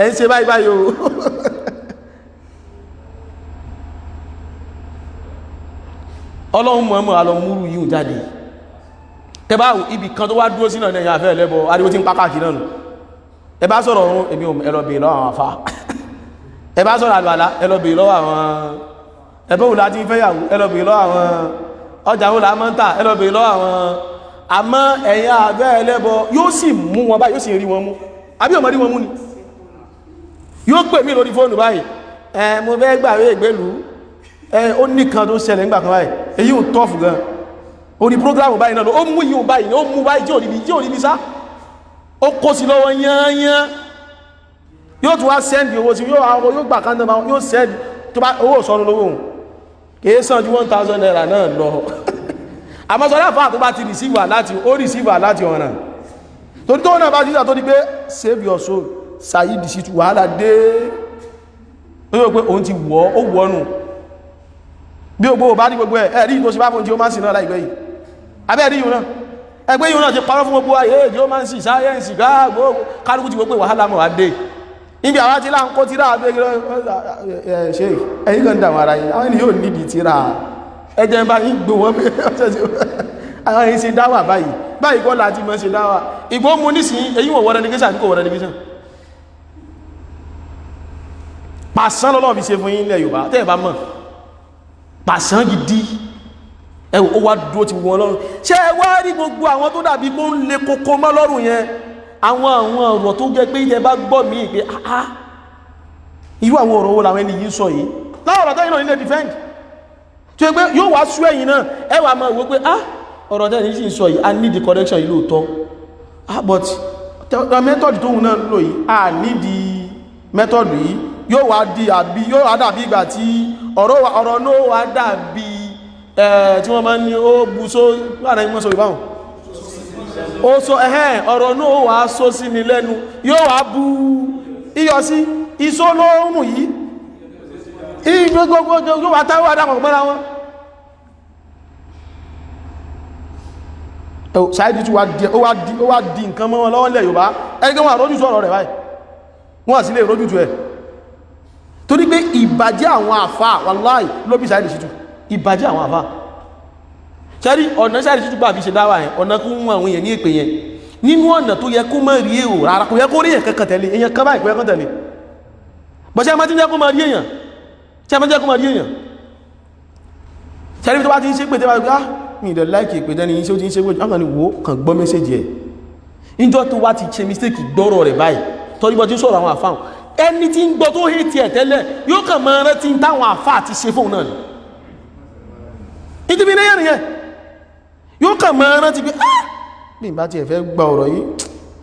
ẹ̀ ń ṣe báyìí báyìí o. Ọlọ́run mọ̀ọ́mọ̀ alọ múrù yíò jáde. Tẹbá ibì kan tó wá dúró sínú ẹ̀yà àfẹ́ ẹlẹ́bọ ariwo tí ń pákàkì náà nù. Ẹ bá sọ̀rọ̀ ọ̀run, èmi ò, ẹ lọ bèèrè lọ́wọ́ àwọn afá. Ẹ bá sọ̀rọ̀ àlùwàlá, ẹ lọ bèèrè lọ́wọ́ àwọn ẹbẹ́ òun láti fẹ́yàwó, ẹ lọ bèèrè lọ́wọ́ àwọn ọjà òun là máa ń tà, ẹ lọ bèèrè lọ́wọ́ àwọn. Àmọ́ ẹ̀yà àfẹ́ ẹlẹ́bọ yóò sì mú wọn báyìí, yóò sì rí wọn mú, àbí ọmọ rí wọn mú ni. Yóò pè mí lórí fóònù báyìí, ẹ mo fẹ́ gbàwé ìgbélú. Ẹ ó ní kan tó ṣẹlẹ̀ nígbà kan báyìí, èyí ò tọ́fù gan orí prógrámù báyìí náà, ó mú yíò báyìí, ó mú báyìí tí ò ríbi, tí ò ríbi sá, ó kó sí lọ́wọ́ yányán. Yóò tún wá sẹ́ndì owó sí, yóò àwọn yóò gbà kan náà, yóò sẹ́ndì tó bá owó sọnù lówó òun kìí san ju 1000 naira náà lọ. Àmọ́ sọ láfáà tó bá ti rìsíwà láti ó rìsíwà láti ọ̀ràn Torí tó náà bá jíjà tó di pé save your soul, Saheed Shittu, wàhálà dé. Ó yóò pé òun ti wọ́, ó wọ́nù bí o gbogbo bá ní gbogbo ẹ̀ ẹ̀rí tó ṣe bá fún tí ó máa ń sìn náà láìpẹ́ yìí. Abẹ́ rí yìí náà, ẹgbẹ́ yìí náà ti parọ́ fún gbogbo ayé èdè ó máa ń sìn sáyẹ́ǹsì gáàgbó kálukú ti gbogbo wàhálà mọ̀ wá dé níbi àwọn tí láǹkó tíra abẹ́ ṣe ẹ̀yìn kan dàwọn ara yìí, àwọn ènìyàn yóò nídìí tíra ẹjẹ́ bá yín gbò wọ́n pé àwọn èyí ṣe dáwà báyìí báyìí kọ́ láti mọ́ ṣe dáwà. Ìgbó mú nísìnyí, èyí wọ̀ wọ́rẹ́ nìkísà àti kò wọ́rẹ́ nìkísà pàṣán lọ́lọ́ fi ṣe fún yín ilẹ̀ Yorùbá tẹ́ ẹ̀ bá mọ̀ pàṣán gidi. Ẹwọ ó wá dúró ti wọn lọ́rùn. Ṣé ẹ wá rí gbogbo àwọn tó dàbí pé ó ń le koko mọ́ lọ́rùn yẹn, àwọn ọ̀rọ̀ tó jẹ́ pé ilẹ̀ bá gbọ́ mí pé ah, irú àwọn ọ̀rọ̀ wo làwọn ẹni yìí ń sọ yìí, láwọn ọ̀rọ̀ tẹ́yìn náà nílẹ̀ defend tí ó pé yóò wá sú ẹ̀yìn náà, ẹ wà máa wò pé ah, ọ̀rọ̀ tẹ́yìn sì ń sọ yìí, I need the correction yìí lóòótọ́. Ah, but the method tóun náà lò yìí, I need the method yìí. Yóò wá di àbí yóò wá dàbí ìgbà tí ọ̀rọ̀ náà wá dàbí ẹ̀ tí wọ́n máa ń ní ó bu só láàrin ìmọ̀ sọ ìbáhùn ó sọ ẹ̀hẹ́n, ọ̀rọ̀ náà wá só sí ni lẹ́nu, yóò wá bu iyọ̀ sí iṣó lóòrùn yìí, gbogbo yóò wá táwọn àdàpọ̀ mọ́ra wọn. Saheed tí ó wá di nǹkan mọ́ wọn lọ́wọ́ lẹ̀ Yorùbá, ẹgbẹ́ wọn àrójútu ọ̀rọ̀ rẹ̀ báyìí, wọ́n sì lè rójútu ẹ̀ torí pé ìbàjẹ́ àwọn àfà, wàláì ló bí Saheed Shittu. Ìbàjẹ́ àwọn àfà sẹ́rí ọ̀nà Saheed Shittu gbà fi ṣe dáwà yẹn, ọ̀nà kún wọn àwọn èèyàn ní èpè yẹn nínú ọ̀nà tó yẹ kó má rí èrò rárá, kò yẹ kó rí èèyàn kankan tẹ̀lé, èèyàn kan báyìí kò yẹ kó tẹ̀lé. Bọ̀ṣẹ́ máa ti jẹ́ kó má rí èèyàn, tí a máa jẹ́ kó má rí èèyàn sẹ́rí tó bá ti ń ṣe pé tẹ́wàá gbá mi ìdẹ̀ láìkì ìpè tẹ́ni iṣẹ́ ó ti ń ṣe pé ọkàn ni wò kàn gbọ́ mẹ́sẹ̀jì ẹ̀ níjọ́ tó wá ti ṣe mistake gbọ́rọ̀ rẹ̀ báyìí, torí bọ́ ti ń sọ̀rọ̀ àwọn àfáà, ẹni tí ń gbọ́ tó hé tiẹ̀ tẹ́lẹ̀ yóò kàn máa rántí táwọn àfáà ti ṣe fóun náà ni. Ìdíbi ní yẹn nìyẹn, yóò kàn máa rántí pé ah, bí n bá tiẹ̀ fẹ́ gba ọ̀rọ̀ yìí,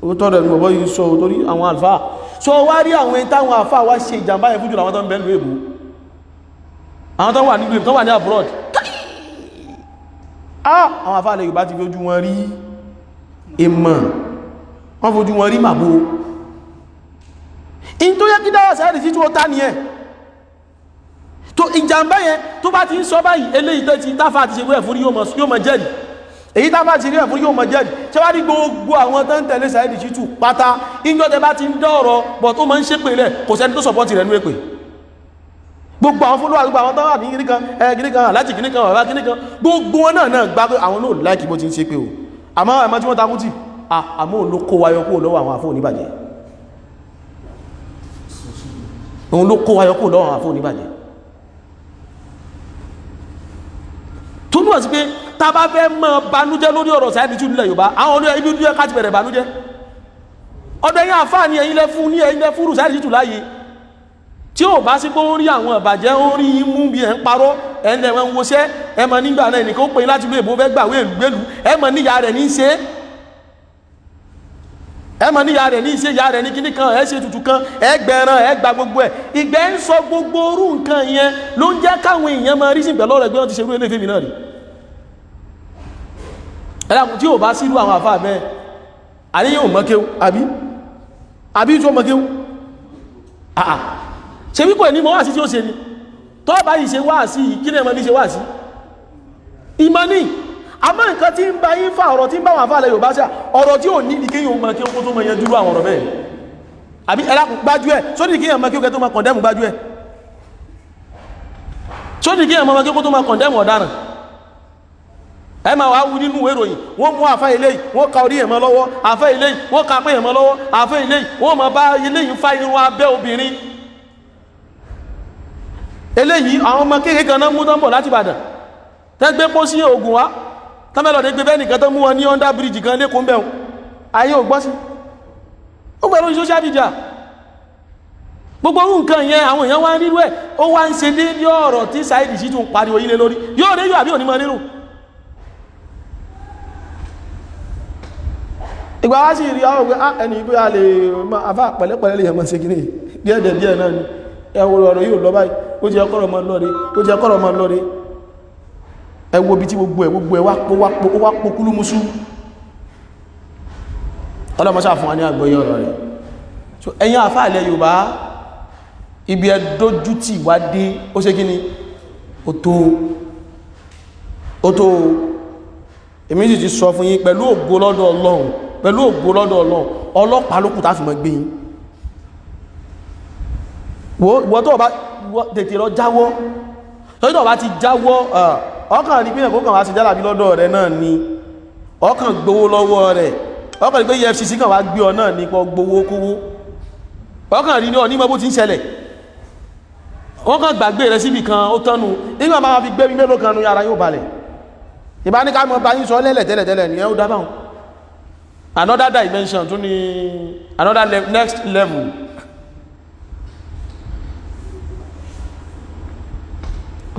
ó tọ́rọ̀ ẹni bọ̀bọ̀ yìí sọ torí àwọn àlfáà sọ wá rí àwọn ẹni táwọn àfáà wá ṣe ìjàmbá yẹn fún jùlọ, àwọn tó ń bẹ nílùú èbó, àwọn tó wà nílùú èbó, tó wà ní abroad. Ah, àwọn àfáà ilẹ̀ Yorùbá ti fi ojú wọn rí ìmọ̀, wọ́n fojú wọn rí màbó. In tó yẹ kí dáwà Saheed Shittu ó tá ní ẹ̀ tó ìjàmbá yẹn tó bá ti ń sọ báyìí, eléyìí tó ti táfà ti ṣe wúrẹ̀ fún yóò mọ jẹ́rìí, èyí táfà ti rí ẹ̀ fún yóò mọ jẹ́rìí. Ṣé wá rí gbogbo àwọn tó ń tẹ̀lé Saheed Shittu pátá, ìjọ tẹ bá ti ń dọ̀rọ̀ bọ̀ tó máa ń ṣépè lẹ̀, kò sẹ́ni tó sọ̀pọ̀tì rẹ̀ nú èpè. Gbogbo àwọn fúnlọ́wà, gbogbo àwọn tó wà ní kìnnìkan ẹ kìnnìkan aláàjì kìnnìkan bàbá kìnnìkan, gbogbo wọn náà gbá pé àwọn náà láìkì bó ti ń ṣe pé o, àmọ́ ẹ̀mọ́ tí wọ́n takú tì, àmọ́ òun ló kó wayọ kúrò lọ́wọ́ àwọn àfóò níbàjẹ́, òun ló kó wayọ kúrò lọ́wọ́ àwọn àfóò níbàjẹ́. Tó túmọ̀ sí pé tá a bá fẹ́ mọ banújẹ́ lórí ọ̀rọ̀ Saheed Shittu nílẹ̀ Yorùbá, àwọn olóyè ibi dúdú ká ti bẹ̀rẹ̀ banújẹ́. Ọ̀dọ̀ ẹ̀yin àfáà ni ẹ̀yin lẹ fún ní ẹ̀yin lẹ fúrú Saheed Shittu láàyè, tí ó bá sí pé ó ń rí àwọn ìbàjẹ́, ó ń rí imú bí ẹ̀ ń parọ́, ẹ̀ ń lẹ̀wọ̀n wọṣẹ́, ẹ mọ̀ nígbà náà nìkan ó pè láti ìlú èbó fẹ́ gbàwé ìlúgbèlú, ẹ mọ̀ níyà rẹ̀ ní í ṣe, ẹ mọ̀ níyà rẹ̀ ní í ṣe, ìyá rẹ̀ ní kíní kan, ẹ ṣe tutù kan, ẹ gbẹran, ẹ gba gbogbo ẹ̀. Ìgbẹ́ ń sọ gbogbo orú nǹkan yẹn ló ń jẹ́ káwọn èèyàn máa rí sí ìgbẹ́ lọ́rẹ̀ gbé wọn ti ṣerú eléfèmí náà rí. Ẹ dákun, tí ò bá sírú àwọn àfáà bẹ́ẹ̀, àníyàn ò mọ̀ kéwú, àbí àbí tó mọ̀ kéwú, àà ṣe wípò ní mọ́ wà sí tí ó ṣe ni tó bá yìí ṣe wá sí kí ní ẹmọ bí ṣe wá sí ìmọ̀ ní. Àmọ́ nǹkan tí ń bá yín fà, ọ̀rọ̀ tí ń bá wọn àfà lẹ Yorùbá sí ọ̀rọ̀ tí ò ní ní kéyàn mọ̀ kí ó tó mọ̀ yẹn dúró àwọn ọ̀rọ̀ bẹ́ẹ̀, àbí ẹlákùn gbájú ẹ̀ sódì kéyàn mọ̀ kí ó kẹ́ tó mọ̀ kọ̀ndẹ́mù gbájú ẹ̀, sódì kéyàn mọ̀ kí ó tó mọ̀ kọ̀ndẹ́mù ọ̀daràn. Ẹ máa wá wú nínú ìwé ìròyìn, wọ́n mú àfá ilé yìí, wọ́n ka orí ẹ̀mọ́ lọ́wọ́ àfá ilé yìí, wọ́n ka pé ẹ̀mọ́ lọ́wọ́ àfá ilé yìí, wọ́n máa bá ilé yìí fa irun abẹ́ obìnrin eléyìí. Àwọn ọmọ kéèké kan náà mú tán bọ̀ láti Ìbàdàn tẹ́ gbé pọ́ sí Ògùn wá tánmẹ́lọ̀dé gbé bẹ́ẹ̀ nìkan tó mú wọn ní under bridge kan lẹ́kọ̀ọ́ bẹ̀rún, ayé ò gbọ́ sí ó gbẹ̀rún social media. Gbogbo orú nǹkan yẹn àwọn èèyàn wá ń rírú ẹ̀, ó wá ń ṣe déédé ọ̀rọ̀ tí Saheed Shittu ń pariwo yílé lórí, yóò rí yóò àbí òní mọ́ rírù. Ìgbà wá sí rí àwọn òwe ẹni ìgbé a lè afá pẹ̀lẹ́pẹ̀lẹ́ lè yẹn mọ́ sí kí ní díẹ̀ díẹ̀ náà ni ẹwọ ọ̀rọ̀ yóò lọ báyìí, ó jẹ́ kọ́rọ̀ mọ́ lọ́rí, ó jẹ́ kọ́rọ̀ mọ́ lọ́rí. Ẹ wo bí tí gbogbo ẹ̀ wá pokúlú musú. Ọlọ́mọṣà fún wa ní àgbọ́yé ọ̀rọ̀ rẹ̀. So ẹ̀yin àfáà ilẹ̀ Yorùbá, ibi ẹdójútì wá dé, ó ṣe kíni, ó tó, ó tó. Èmi sì ti sọ fún yín pẹ̀lú ògo lọ́dọ̀ Ọlọ́run, pẹ̀lú ògo lọ́dọ̀ Ọlọ́run, ọlọ́pàá ló kù tá fi mọ́ gbé yín. Wọ́n tó bá tètè lọ jáwọ́, tó bá ti jáwọ́, ọkàn ní pínlẹ̀ kókàn wá sí jálàbí lọ́dọ̀ rẹ̀ náà ni, ọkàn gbowó lọ́wọ́ rẹ̀, ọkàn ní pé EFCC kàn wá gbé ọ náà ní pọ̀ gbowó kówó, ọkàn rí ní ọ ní mọ́ bó ti ń ṣẹlẹ̀, wọ́n kàn gbàgbé rẹ̀ síbì kan, ó tánu. Nígbà máa fi gbé mi mélòó kan nu, yàrá yóò balẹ̀. Ìbá ní ká mọ́ bá yín sọ lẹ́lẹ̀ tẹ́lẹ̀ tẹ́lẹ̀ ní ẹ́, ó dábàá another dimension tún ní, another next level.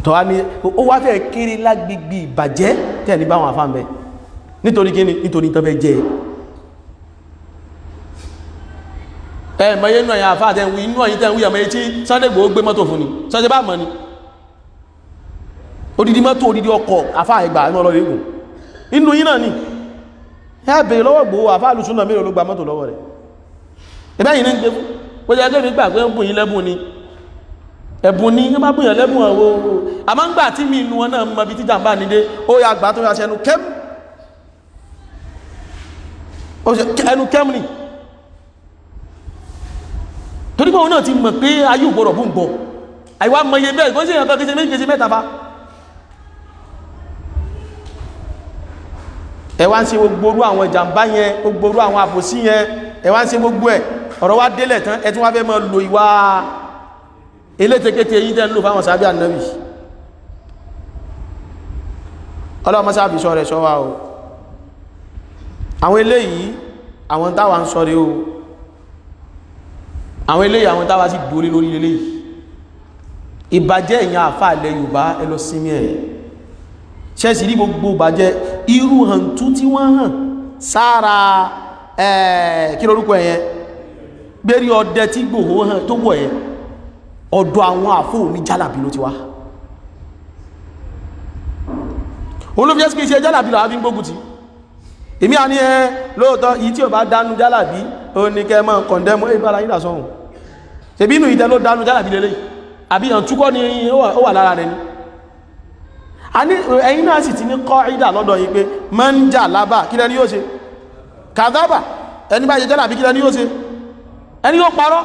Tọ́ wá ní ó wá fẹ́ kéré lágbègbè ìbàjẹ́ tẹ́ ní báwọn àfáà mẹ́, nítorí kíni? Nítorí tán fẹ́ jẹ́ ẹ mọ̀yé inú ẹ̀yà àfáà tẹ́ ń wí, inú ẹ̀yìn tẹ́ ń wí, àmọ́ etí Sunday Igboho gbé mọ́tò fún ni, Sunday bá mọ̀ ni, odidi mọ́tò, odidi ọkọ̀, àfáà ẹgbà ẹ̀mọ́ ọlọ́rẹ̀ ègùn inú yín náà ni. Ẹ bèèrè lọ́wọ́ Igboho, àfáà lùsùn náà mélòó ló gba mọ́tò lọ́wọ́ rẹ̀? Ẹbẹ́ yìí ní gbé fún ó jẹ́ ẹgbẹ́ mi gbà pé ń bùn yín lẹ́bùn ni, ẹ̀bùn ni wọ́n bá bùn yàn lẹ́bùn ọ̀wọ́. Àmọ́ ń gbà tí mi inú wọn náà mọ ibi tí jàǹbá ní dé, ó yà gbà tó yà ṣe ẹnu kẹ́m, ó ṣe ẹnu kẹ́m ni, torí pé òun náà ti mọ̀ pé ayé ò gbọ́dọ̀ bùn gbọ́. Àìwá mọye bẹ́ẹ̀ kó ṣe èèyàn kan, kí ṣe méjì, kí ṣe mẹ́ta fa. Ẹ wá ń ṣe gbogbo orú àwọn ìjàmbá yẹn, gbogbo orú àwọn àbòsí yẹn, ẹ wá ń ṣe gbogbo ẹ̀. Ọ̀rọ̀ wá délẹ̀ tán, ẹ tún wá fẹ́ máa lo ìwà elétekéte yìí tẹ́ ń lò fáwọn sábẹ́ ànábì. Ọlọ́mọ sábì sọ rẹ̀ sọ wa o. Àwọn eléyìí, àwọn táwa ń sọ rẹ̀ o, àwọn eléyìí, àwọn táwa sì dúró lórí eléyìí. Ìbàjẹ́ ìyàn àfáà ilẹ̀ Yorùbá, ẹ lọ sinmi ẹ̀. Ṣẹ́sì rí gbogbo ìbàjẹ́ irú hàntú tí wọ́n hàn sára kí lórúkọ ẹ̀yẹn, gbérí ọdẹ tí Ìgbòho hàn tó wọ̀ ẹ̀, ọ̀dọ̀ àwọn àfóò ní jálàbí ló ti wá. Olófíẹ́sì kìí ṣe jálàbí làwọn fi ń gbógun ti. Èmi à ní ẹ lóòótọ́, yìí tí ò bá dánú jálàbí ó ní kẹ́ mọ́ kọ̀ndẹ́mù ìbára yìí lásán. Ṣèbí inú ìdẹ ló dánú jálàbí lélẹ̀, àbí àǹtúkọ́ ni ó wà lára rẹ̀ ni. A ní ẹ̀yin náà sì ti ní kọ́ ìdà lọ́dọ̀ yìí pé máa ń jà lábà, kí lẹ́ni yóò ṣe? Kàdábà. Ẹni bá ṣe jálàbí, kí lẹ́ni yóò ṣe? Ẹni yóò parọ́,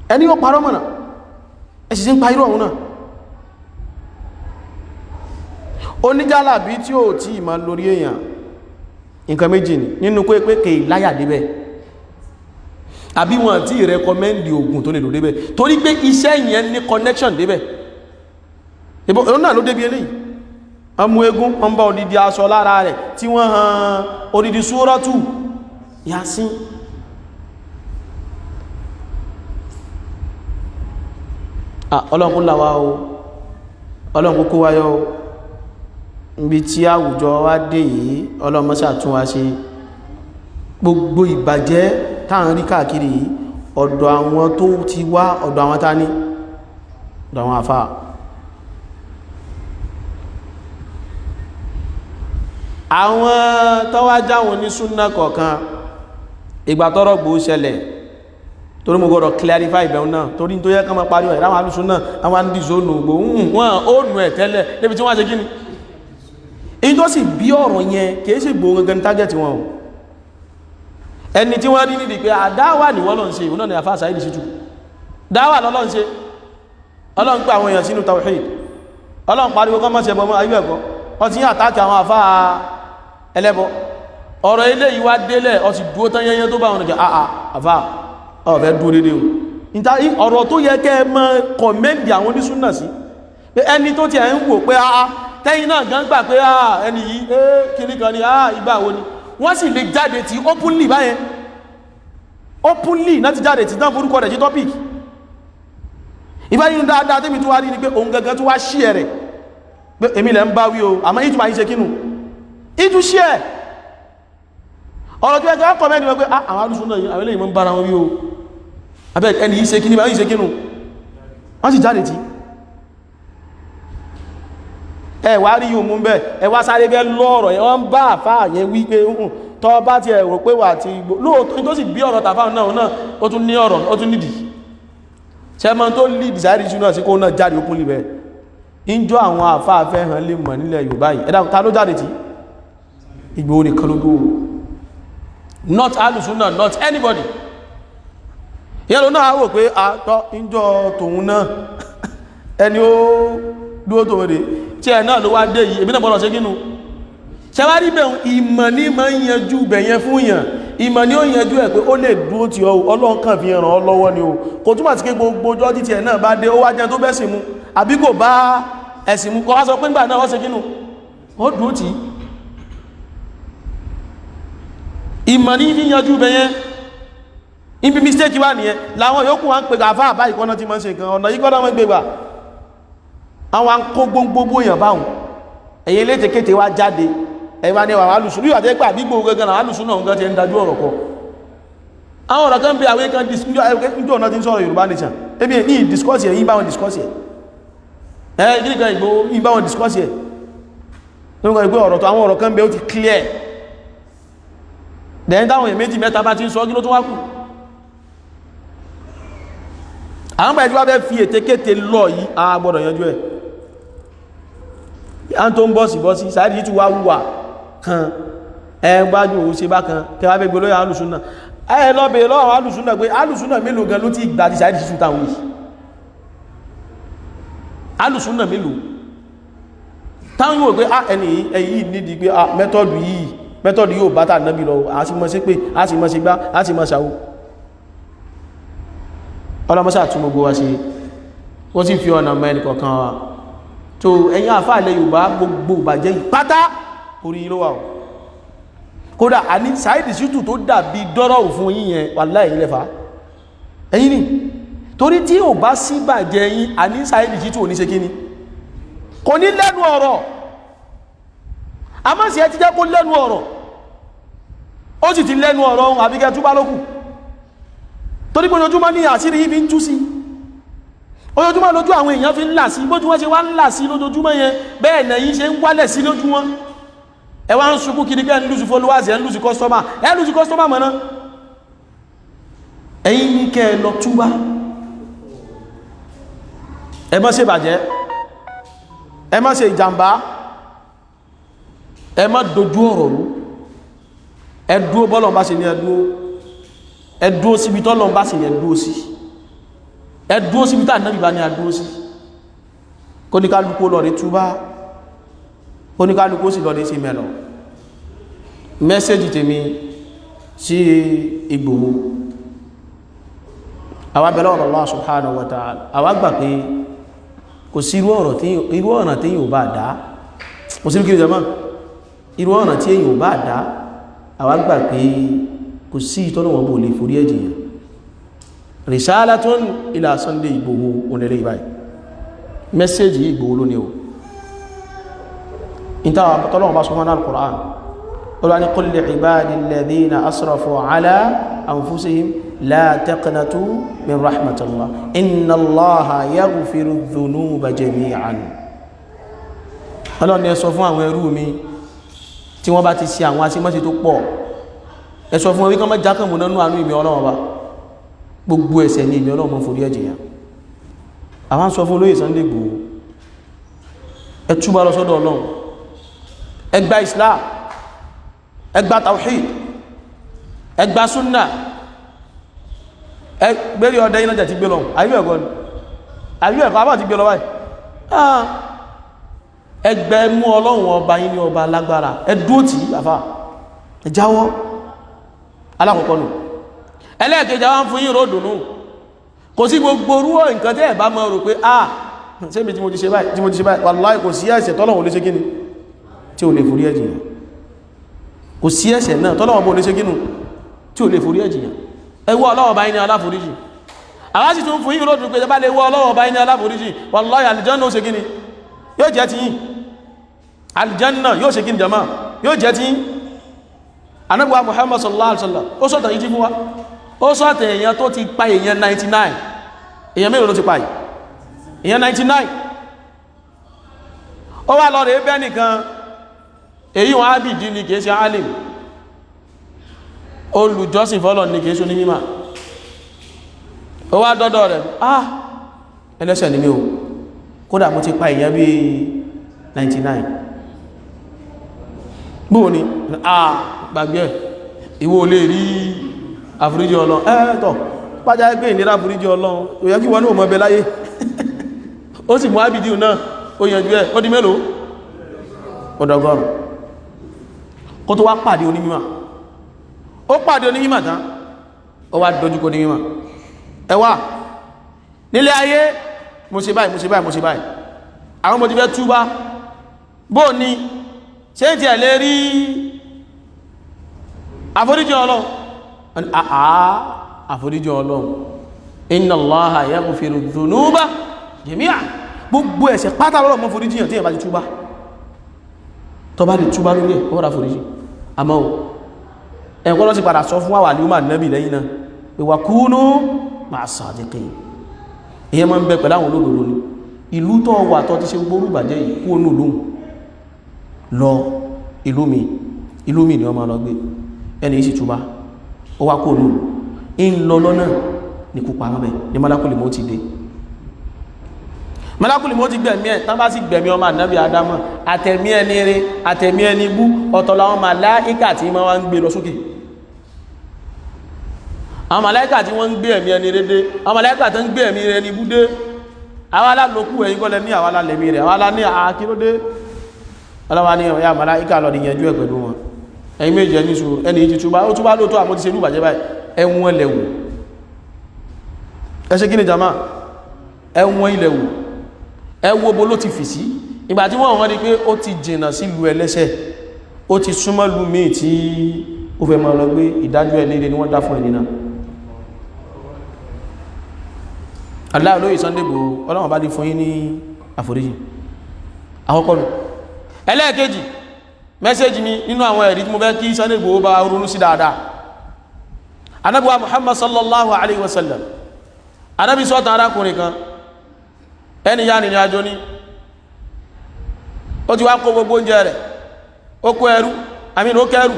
ẹni yóò parọ́ mọ̀nà. Ẹ sì ń pa irú ọ̀hún náà. Oníjálàbí tí ó tí ìmọ̀ lórí èèyàn, nǹkan méjì ni nínú pé pé kèè láyà débẹ̀, àbí wọn tí rẹkọmẹ́ndì ògùn tó lè lò débẹ̀, torí pé iṣẹ́ yẹn ní connection débẹ̀. Ìbọn náà ló débi eléyìí, ọmọ eégún wọn bá odidi aṣọ lára rẹ̀ tí wọ́n han odidi súrọ́tù Yásín. Ọlọ́run kó là wá o, Ọlọ́run kó kó wa yọ o. Níbi tí àwùjọ wa dé yìí, Ọlọ́run mọ́sà tún wa ṣe. Gbogbo ìbàjẹ́ táà ń rí káàkiri yìí, ọ̀dọ̀ àwọn tó ti wá, ọ̀dọ̀ àwọn tá ní, ọ̀dọ̀ àwọn àfáà. Àwọn tó wá jáwọn ní súnnà kọ̀ọ̀kan, ìgbà tọ́rọ̀ gbò ṣẹlẹ̀, torí mo gbọ́dọ̀ clarify ìbẹ̀rún náà, torí tó yẹ ká máa pariwo ẹ̀ láwọn alùsúnnà, àwọn àndìzónù gbòhùn wọn ó nù ẹ̀ tẹ́lẹ̀ débi tí wọ́n ṣe kíni. Èyí tó sì bí ọ̀rọ̀ yẹn kìí sì gbòó gangan target wọn o. Ẹni tí wọ́n rí nídìí pé àdáwà ní wọ́n lọ́n ṣe, ìwọ́n náà ni àfáà Saheed Shittu. Dáwà lọ́lọ́n ṣe, Ọlọ́run pé àwọn èèyàn sínú tawhid, Ọlọ́run pariwo kọ́ mọ́ ṣe bọ́ mọ́ ayé ẹ̀kọ́, wọ́n ti ń àtàkì àwọn àfáà ẹlẹ́bọ. Ọ̀rọ̀ ilé yìí wá délẹ̀, ọ sì dúró tán yẹnyẹn tó bá wọn nìkan, àà àfáà ọ̀fẹ́ dúró dédé o. Ọ̀rọ̀ tó yẹ kẹ́ ẹ mọ́ kọ̀mẹ́ndì àwọn onísúnà sí pé ẹni tó ti ẹ̀ ń wò pé àà tẹ́yìn náà gan gbà pé àà ẹni yìí é kìíní kan ni, àà ìgbà wo ni wọ́n sì lè jáde tí openly báyẹn, openly náà ti jáde tí tán forúkọ rẹ̀ sí topic. Ìbá nínú dáadáa tẹ́mi tó wá rí ni pé òun gangan tó wá ṣí ẹ̀ rẹ̀ pé èmi lẹ̀ ń bá wí o, àmọ́ ìtumọ̀ yìí ṣe kínú ìtú ṣí ẹ̀ ọ̀rọ̀ tó ẹjọ́ kọ̀ mẹ́rin wọ́n pé àwọn alùsùn náà àwọn eléyìí mọ́ ń bára wọn wí o, abẹ́ ẹni yìí ṣe kíní báyìí ṣe kínú, wọ́n sì jáde tí ẹ wá rí yóò mú bẹ́, ẹ wá sáré bẹ́ lọ́rọ̀ ẹ wọ́n bá àfáà yẹn wí pé Tọ́ bá ti ẹ̀rọ pé wà ti Ìgbòho lóòótọ́ tó sì bí ọ̀rọ̀ tàfáà náà náà, ó tún ní ọ̀rọ̀, ó tún nídìí. Ṣẹ́mọ́ tó lead Saheed Shittu náà sí kó náà jáde ókún libẹ̀ ìjọ àwọn àfáà fẹ́ hàn lè mọ̀ nílẹ̀ Yorùbá yìí? Ẹ̀dá ta ló jáde tí? Ìgbòho nìkan ló dúró, not alùsùnà, not anybody. Ìyẹn ló náà wò pé àtọ́ ìjọ tòun náà, ẹni ó dúró tòun rè tí ẹ náà ló wá dé yìí, èmi náà gbọ́dọ̀ ṣe kínú. Ṣẹwárí bẹ̀rún ìmọ̀ ní máa ń yanjú bẹ̀yẹn fún yàn. Ìmọ̀ ní ó yanjú ẹ̀ pé ó lè dúró tí ọ, Ọlọ́run kàn fi ràn ọ́ lọ́wọ́ ni o. Kò túmọ̀ sí pé gbogbo ọjọ́ títí ẹ̀ náà bá dé, ó wá jẹun tó bẹ́sìn mu àbí kò bá ẹ̀sìn mu, kọ́ wá sọ pé ńgbà náà wọ́n ṣe kínú, ó dúró tì í. Ìmọ̀ ní fi yanjú bẹ̀yẹn. Ibi mistake wà nìyẹn. Làwọn yòókù wá ń pè àfáà báyìí kọ́nà tí wọ́n ṣe nǹkan ọ̀nà yìí kọ́nà wọ́n gbé gbà, àwọn à ń kó gbogbo èèyàn báwọn. Ẹ̀yin elétekéte wá jáde, ẹ̀yin ní àwọn alùsùn bí wà tẹ́ pé àbígbò gangan àwọn alùsùn náà gan ti ń dájú ọ̀rọ̀ kọ. Àwọn ọ̀rọ̀ kan bí àwọn kan níjọ́ ọ̀nà tí ń sọ̀rọ̀ Yorùbá nation, ebi ní discourse ẹ̀ yín bá wọn discourse ẹ̀ ẹ̀ kí nìkan Ìgbòho yín bá wọn discourse ẹ̀ lórúkọ ìgbé ọ̀rọ̀ tó àwọn ọ̀rọ̀ kan bẹ, ó ti clear. Dẹ̀yìn táwọn èèyàn méjì mẹ́ta bá ti ń sọ, kí ló tún wá kù? Àwọn gbà tí wọ́n fẹ́ fi ètekéte lọ yìí, a gbọ́dọ̀ yanjú ẹ̀. A tó ń bọ́sì bọ́sì Saheed Shittu wá wùwà kan, ẹ gbájú òun ṣe bá kan kẹwàá fẹ́ gbé lóyè alùsùnà. Ẹ lọ bèèrè lọ́wọ́ alùsùnà pé alùsùnà mélòó gan ló ti gbà ti Saheed Shittu táwọn yìí? Alùsùnà mélòó táwọn yóò pé a ẹni yìí nídìí pé a mẹ́tọ́dù yìí, mẹ́tọ́dù yóò bá tà nábì lọ, a sì mọ́ sí pé a sì mọ́ sí gbá, a sì mọ́ sàwó. Ọlọ́mọ́sà tún gbogbo wa ṣe, ó sì fi ọ̀nà mọ́ ẹnì kọ̀ọ̀kan wa. Tó ẹ̀yin àfáà ilẹ̀ Yorùbá, gbogbo ìbàjẹ́ yìí pátá, orí ló wà o. Kódà àní Saheed Shittu tó dàbí dọ́rọ̀ fún yín yẹn, wàláhì ẹ̀yin lẹ́fà ẹ̀yin ni. Torí tí ò bá sí bàjẹ́ yín, àní Saheed Shittu ò ní ṣe kíni, kò ní lẹ́nu ọ̀rọ̀. Àmọ́ sí ẹ ti jẹ́ kó lẹ́nu ọ̀rọ̀, ó sì ti lẹ́nu ọ̀rọ̀ ohun àbíkẹ́ túbá lókù. Torí pé ojoojúmọ́ ní àṣírí yìí fi ń tú sí, ojoojúmọ́ lójú àwọn èèyàn fi ń là sí. Bójú wọ́n ṣe wá ń là sí lójoojúmọ́ yẹn, bẹ́ẹ̀ náà yìí ṣe ń wálẹ̀ sí lójú wọn. Ẹ wá ń sunkún kiri pé ẹ ń lose followers, ẹ ń lose customer, ẹ ń lose customer mọ̀ná. Ẹ̀yin ní kẹ́ ẹ lọ túbá, ẹ má ṣe bàjẹ́, ẹ má ṣe ìjàmbá, ẹ má dojú ọ̀rọ̀ rú. Ẹ dúó bọ́lọ̀ bá ṣe ní ẹ dúó, ẹ dúó síbi tọ́lọ̀ bá sì ní ẹ dúó sí, ẹ dúó síbi tá Ànábì bá ní ẹ dúó sí. Kóníkálukú lọ rí túbá, kóníkálukú sì lọ rí sí mẹ́lọ. Message tèmi sí Ìgbòho, àwa bẹ̀rẹ̀ ọ̀rọ̀ Allah subhanahu wa ta'ala. Àwa gbà pé kò sí irú ọ̀nà tí yóò bá dá, kò sí kí jama irú ọ̀nà tí yóò bá dá. Àwa gbà pé kò sí ìtọ́nà wọn bò lè forí ẹ̀jì yẹn. Risalatun ila Sunday Ìgbòho onílé ìbáyìí, message Ìgbòho lónìí o. Ìtọ́lọ́wọ́n bá sọ fún al-Qur'an, Olúwa ní qul li ibadi alladhina asrafu ala anfusihim la taqnatu min rahmatillah inna Allaha yaghfiru dhunuba jami'an. Ọlọ́run ní ẹ sọ fún àwọn ẹrú mi tí wọ́n bá ti ṣe àwọn aṣímọ́ṣe tó pọ̀, ẹ sọ fún wọn wíkọ́ mọ́ jákàmù nánú àánú ìmì Ọlọ́run ọba. Gbogbo ẹ̀ṣẹ̀ ní ìmì Ọlọ́run mọ́ forí ẹ̀jẹ̀ yàn. Àwọn sọ fún olóyè Sunday Igboho, ẹ túbá lọ sọ́dọ̀ Ọlọ́run, ẹ gba Islam, ẹ gba tawhid, ẹ gba sunna. Ẹ gbérí ọdẹ iná jẹ́ ti gbé lọ. Àyíwẹ̀ ẹ̀kọ́ ni, àyíwẹ̀ ẹ̀kọ́ àbá ti gbé lọ báyìí. Ẹgbẹ́ mú Ọlọ́run ọba yín ní ọba alágbára, ẹ dúó tì í àfà, ẹ jáwọ́. Alákọ̀ọ́kọ́ nù. Ẹlẹ́ẹ̀kejì, àwọn fún yín ròdùnú. Kò sí gbogbo orú nǹkan tẹ́ ẹ̀ bá mọ́ rò pé ah, ṣé mi tí mo ti ṣe báyìí, tí mo ti ṣe báyìí, wàláhì kò sí ẹ̀ṣẹ̀ tọ́lọ́run lè ṣe kíni tí ò lè forí ẹ̀jì yàn. Kò sí ẹ̀ṣẹ̀ náà tọ́lọ́run bó lè ṣe kínú tí ò lè forí ẹ̀jì yàn. Ẹ wọ́ Ọlọ́run ọba yín ní aláforíjì. Àwọn sì tún fún yín ròdùnú pé bá lè wọ́ Ọlọ́run ọba yín ní aláforíjì, wàláhì àlùjánnà ó ṣe kíni, yóò jẹ́ ti yín. Aljanna yóò ṣe kíni jama, yóò jẹ́ ti yín. Ànábì wa Muhammad sallallahu alaihi wasallam ó sọ̀tàn yìí tí fún wa. Ó sọ̀tàn èèyàn tó ti pa èèyàn 99. Èèyàn mélòó ló ti pa yìí? Èèyàn 99. Ó wá lọ rẹ̀ bẹ́ nìkan, èyí wọn ábìdí ni, kìí ṣe alim. Olùjọ́sìn fọ́lọ̀ ní kìí ṣe onímímà. Ó wá dọ́dọ̀ rẹ̀, ah, ẹlẹ́ṣẹ̀ ni mí o, kódà mo ti pa èèyàn bí 99. Bóò ni? Ah, gbàgbé ẹ̀, ìwọ ò lè rí àforíjì Ọlọ́run. Ẹ́ẹ̀tọ̀ pàjá pé ìnira àforíjì Ọlọ́run ò yẹ kí wọ́n ní òmọ́ ẹbẹ láyé. Ó sì mú ábìdí náà, ó yanjú ẹ̀, ó di mélòó? Ọdọgọ́rùn. Kó tó wá pàdé onímímà, ó pàdé onímímà tán, ó wá dojúkọ onímímà. Ẹ wá nílé ayé, mo ṣe báyìí, mo ṣe báyìí, mo ṣe báyìí, àwọn mo ti fẹ́ túbá, bóò ni ṣé tí ẹ̀ lè rí àforíjì Ọlọ́run? Àà, àforíjì Ọlọ́run, inna Allaha yaghfiru dhunuba jami'a, gbogbo ẹ̀ṣẹ̀ pátá lọ́rọ̀ mọ́ foríjì yàn tí ẹ̀ bá ti túbá. Tó bá lè túbá lórí ẹ̀, ó rà foríjì. Àmọ́ ẹ̀kọ́ lọ́ sí padà sọ fún àwà ní umar nabi lẹ́yìn náà pé wa kunu ma'a sadiqin. Ìyẹn máa ń bẹ pẹ̀lú àwọn olódodo ni. Ìlú tó wà tó ti ṣe gbogbo olùbàjẹ́ yìí, kú onú lóhùn lọ ìlú mi, ìlú mi ni wọ́n máa lọ gbé. Ẹni yìí sì túbá, ó wá kó onú ń lọ lọ́nà ní kú pa mọ́bẹ̀ ní malakuli mọ́ ti dé. Malakuli mọ́ ti gbẹ̀mí ẹ̀ tán, bá sì gbẹ̀mí ọmọ ànábì Ádámọ̀, àtẹ̀mí ẹni ire, àtẹ̀mí ẹni bú, ọ̀tọ̀ làwọn màláíkà tí wọ́n wá ń gbé lọ sókè. Àwọn màláíkà tí wọ́n ń gbé ẹ̀mí ẹni rédé, àwọn màláíkà tó ń gbé ẹ̀mí ẹni bú dé. Àwọn alálòkú ẹ̀yìn kọ́lẹ̀ ní àwọn alálẹ̀mí rẹ̀, àwọn alá ní àkílódé ọlọ́wà ní ọ̀yá màláíkà lọ níyànjú ẹ̀ pẹ̀lú wọn. Ẹ̀yin méjì, ẹni sùúrù, ẹni yìí ti túbá, ó túbá lóòótọ́, àmọ́ ti ṣe lúbàjẹ́ báyìí, ẹ̀wọ̀n lẹ̀wò. Ẹ ṣe kí ni jama? Ẹ̀wọ̀n ilẹ̀wò, ẹwọ́ bó ló ti fì sí. Ìgbà tí wọ́n wọ́n rí pé ó ti jìnà sílùú ẹlẹ́ṣẹ̀, ó ti súnmọ́ lú míì tí ó fẹ́ máa lọ gbé, ìdájọ́ ẹlẹ́rẹ́ ni wọ́n dá fún ẹni náà. Aláàlóyè Sunday Igboho, Ọlọ́run bá dé fún yín ní àforíjì àkọ́kọ́ nù. Ẹlẹ́ẹ̀kejì, message mi nínú àwọn ẹ̀rí tí mo fẹ́ kí Sunday Igboho bá ronú sí dáadáa. Ànábì wa Muhammad sallallahu alaihi wasallam, Ànábì sọ́tàn arákùnrin kan. Ẹni yá nìrìn àjò ní, ó ti wá kó gbogbo oúnjẹ rẹ̀, ó kó ẹrú, àmì ó kẹrù,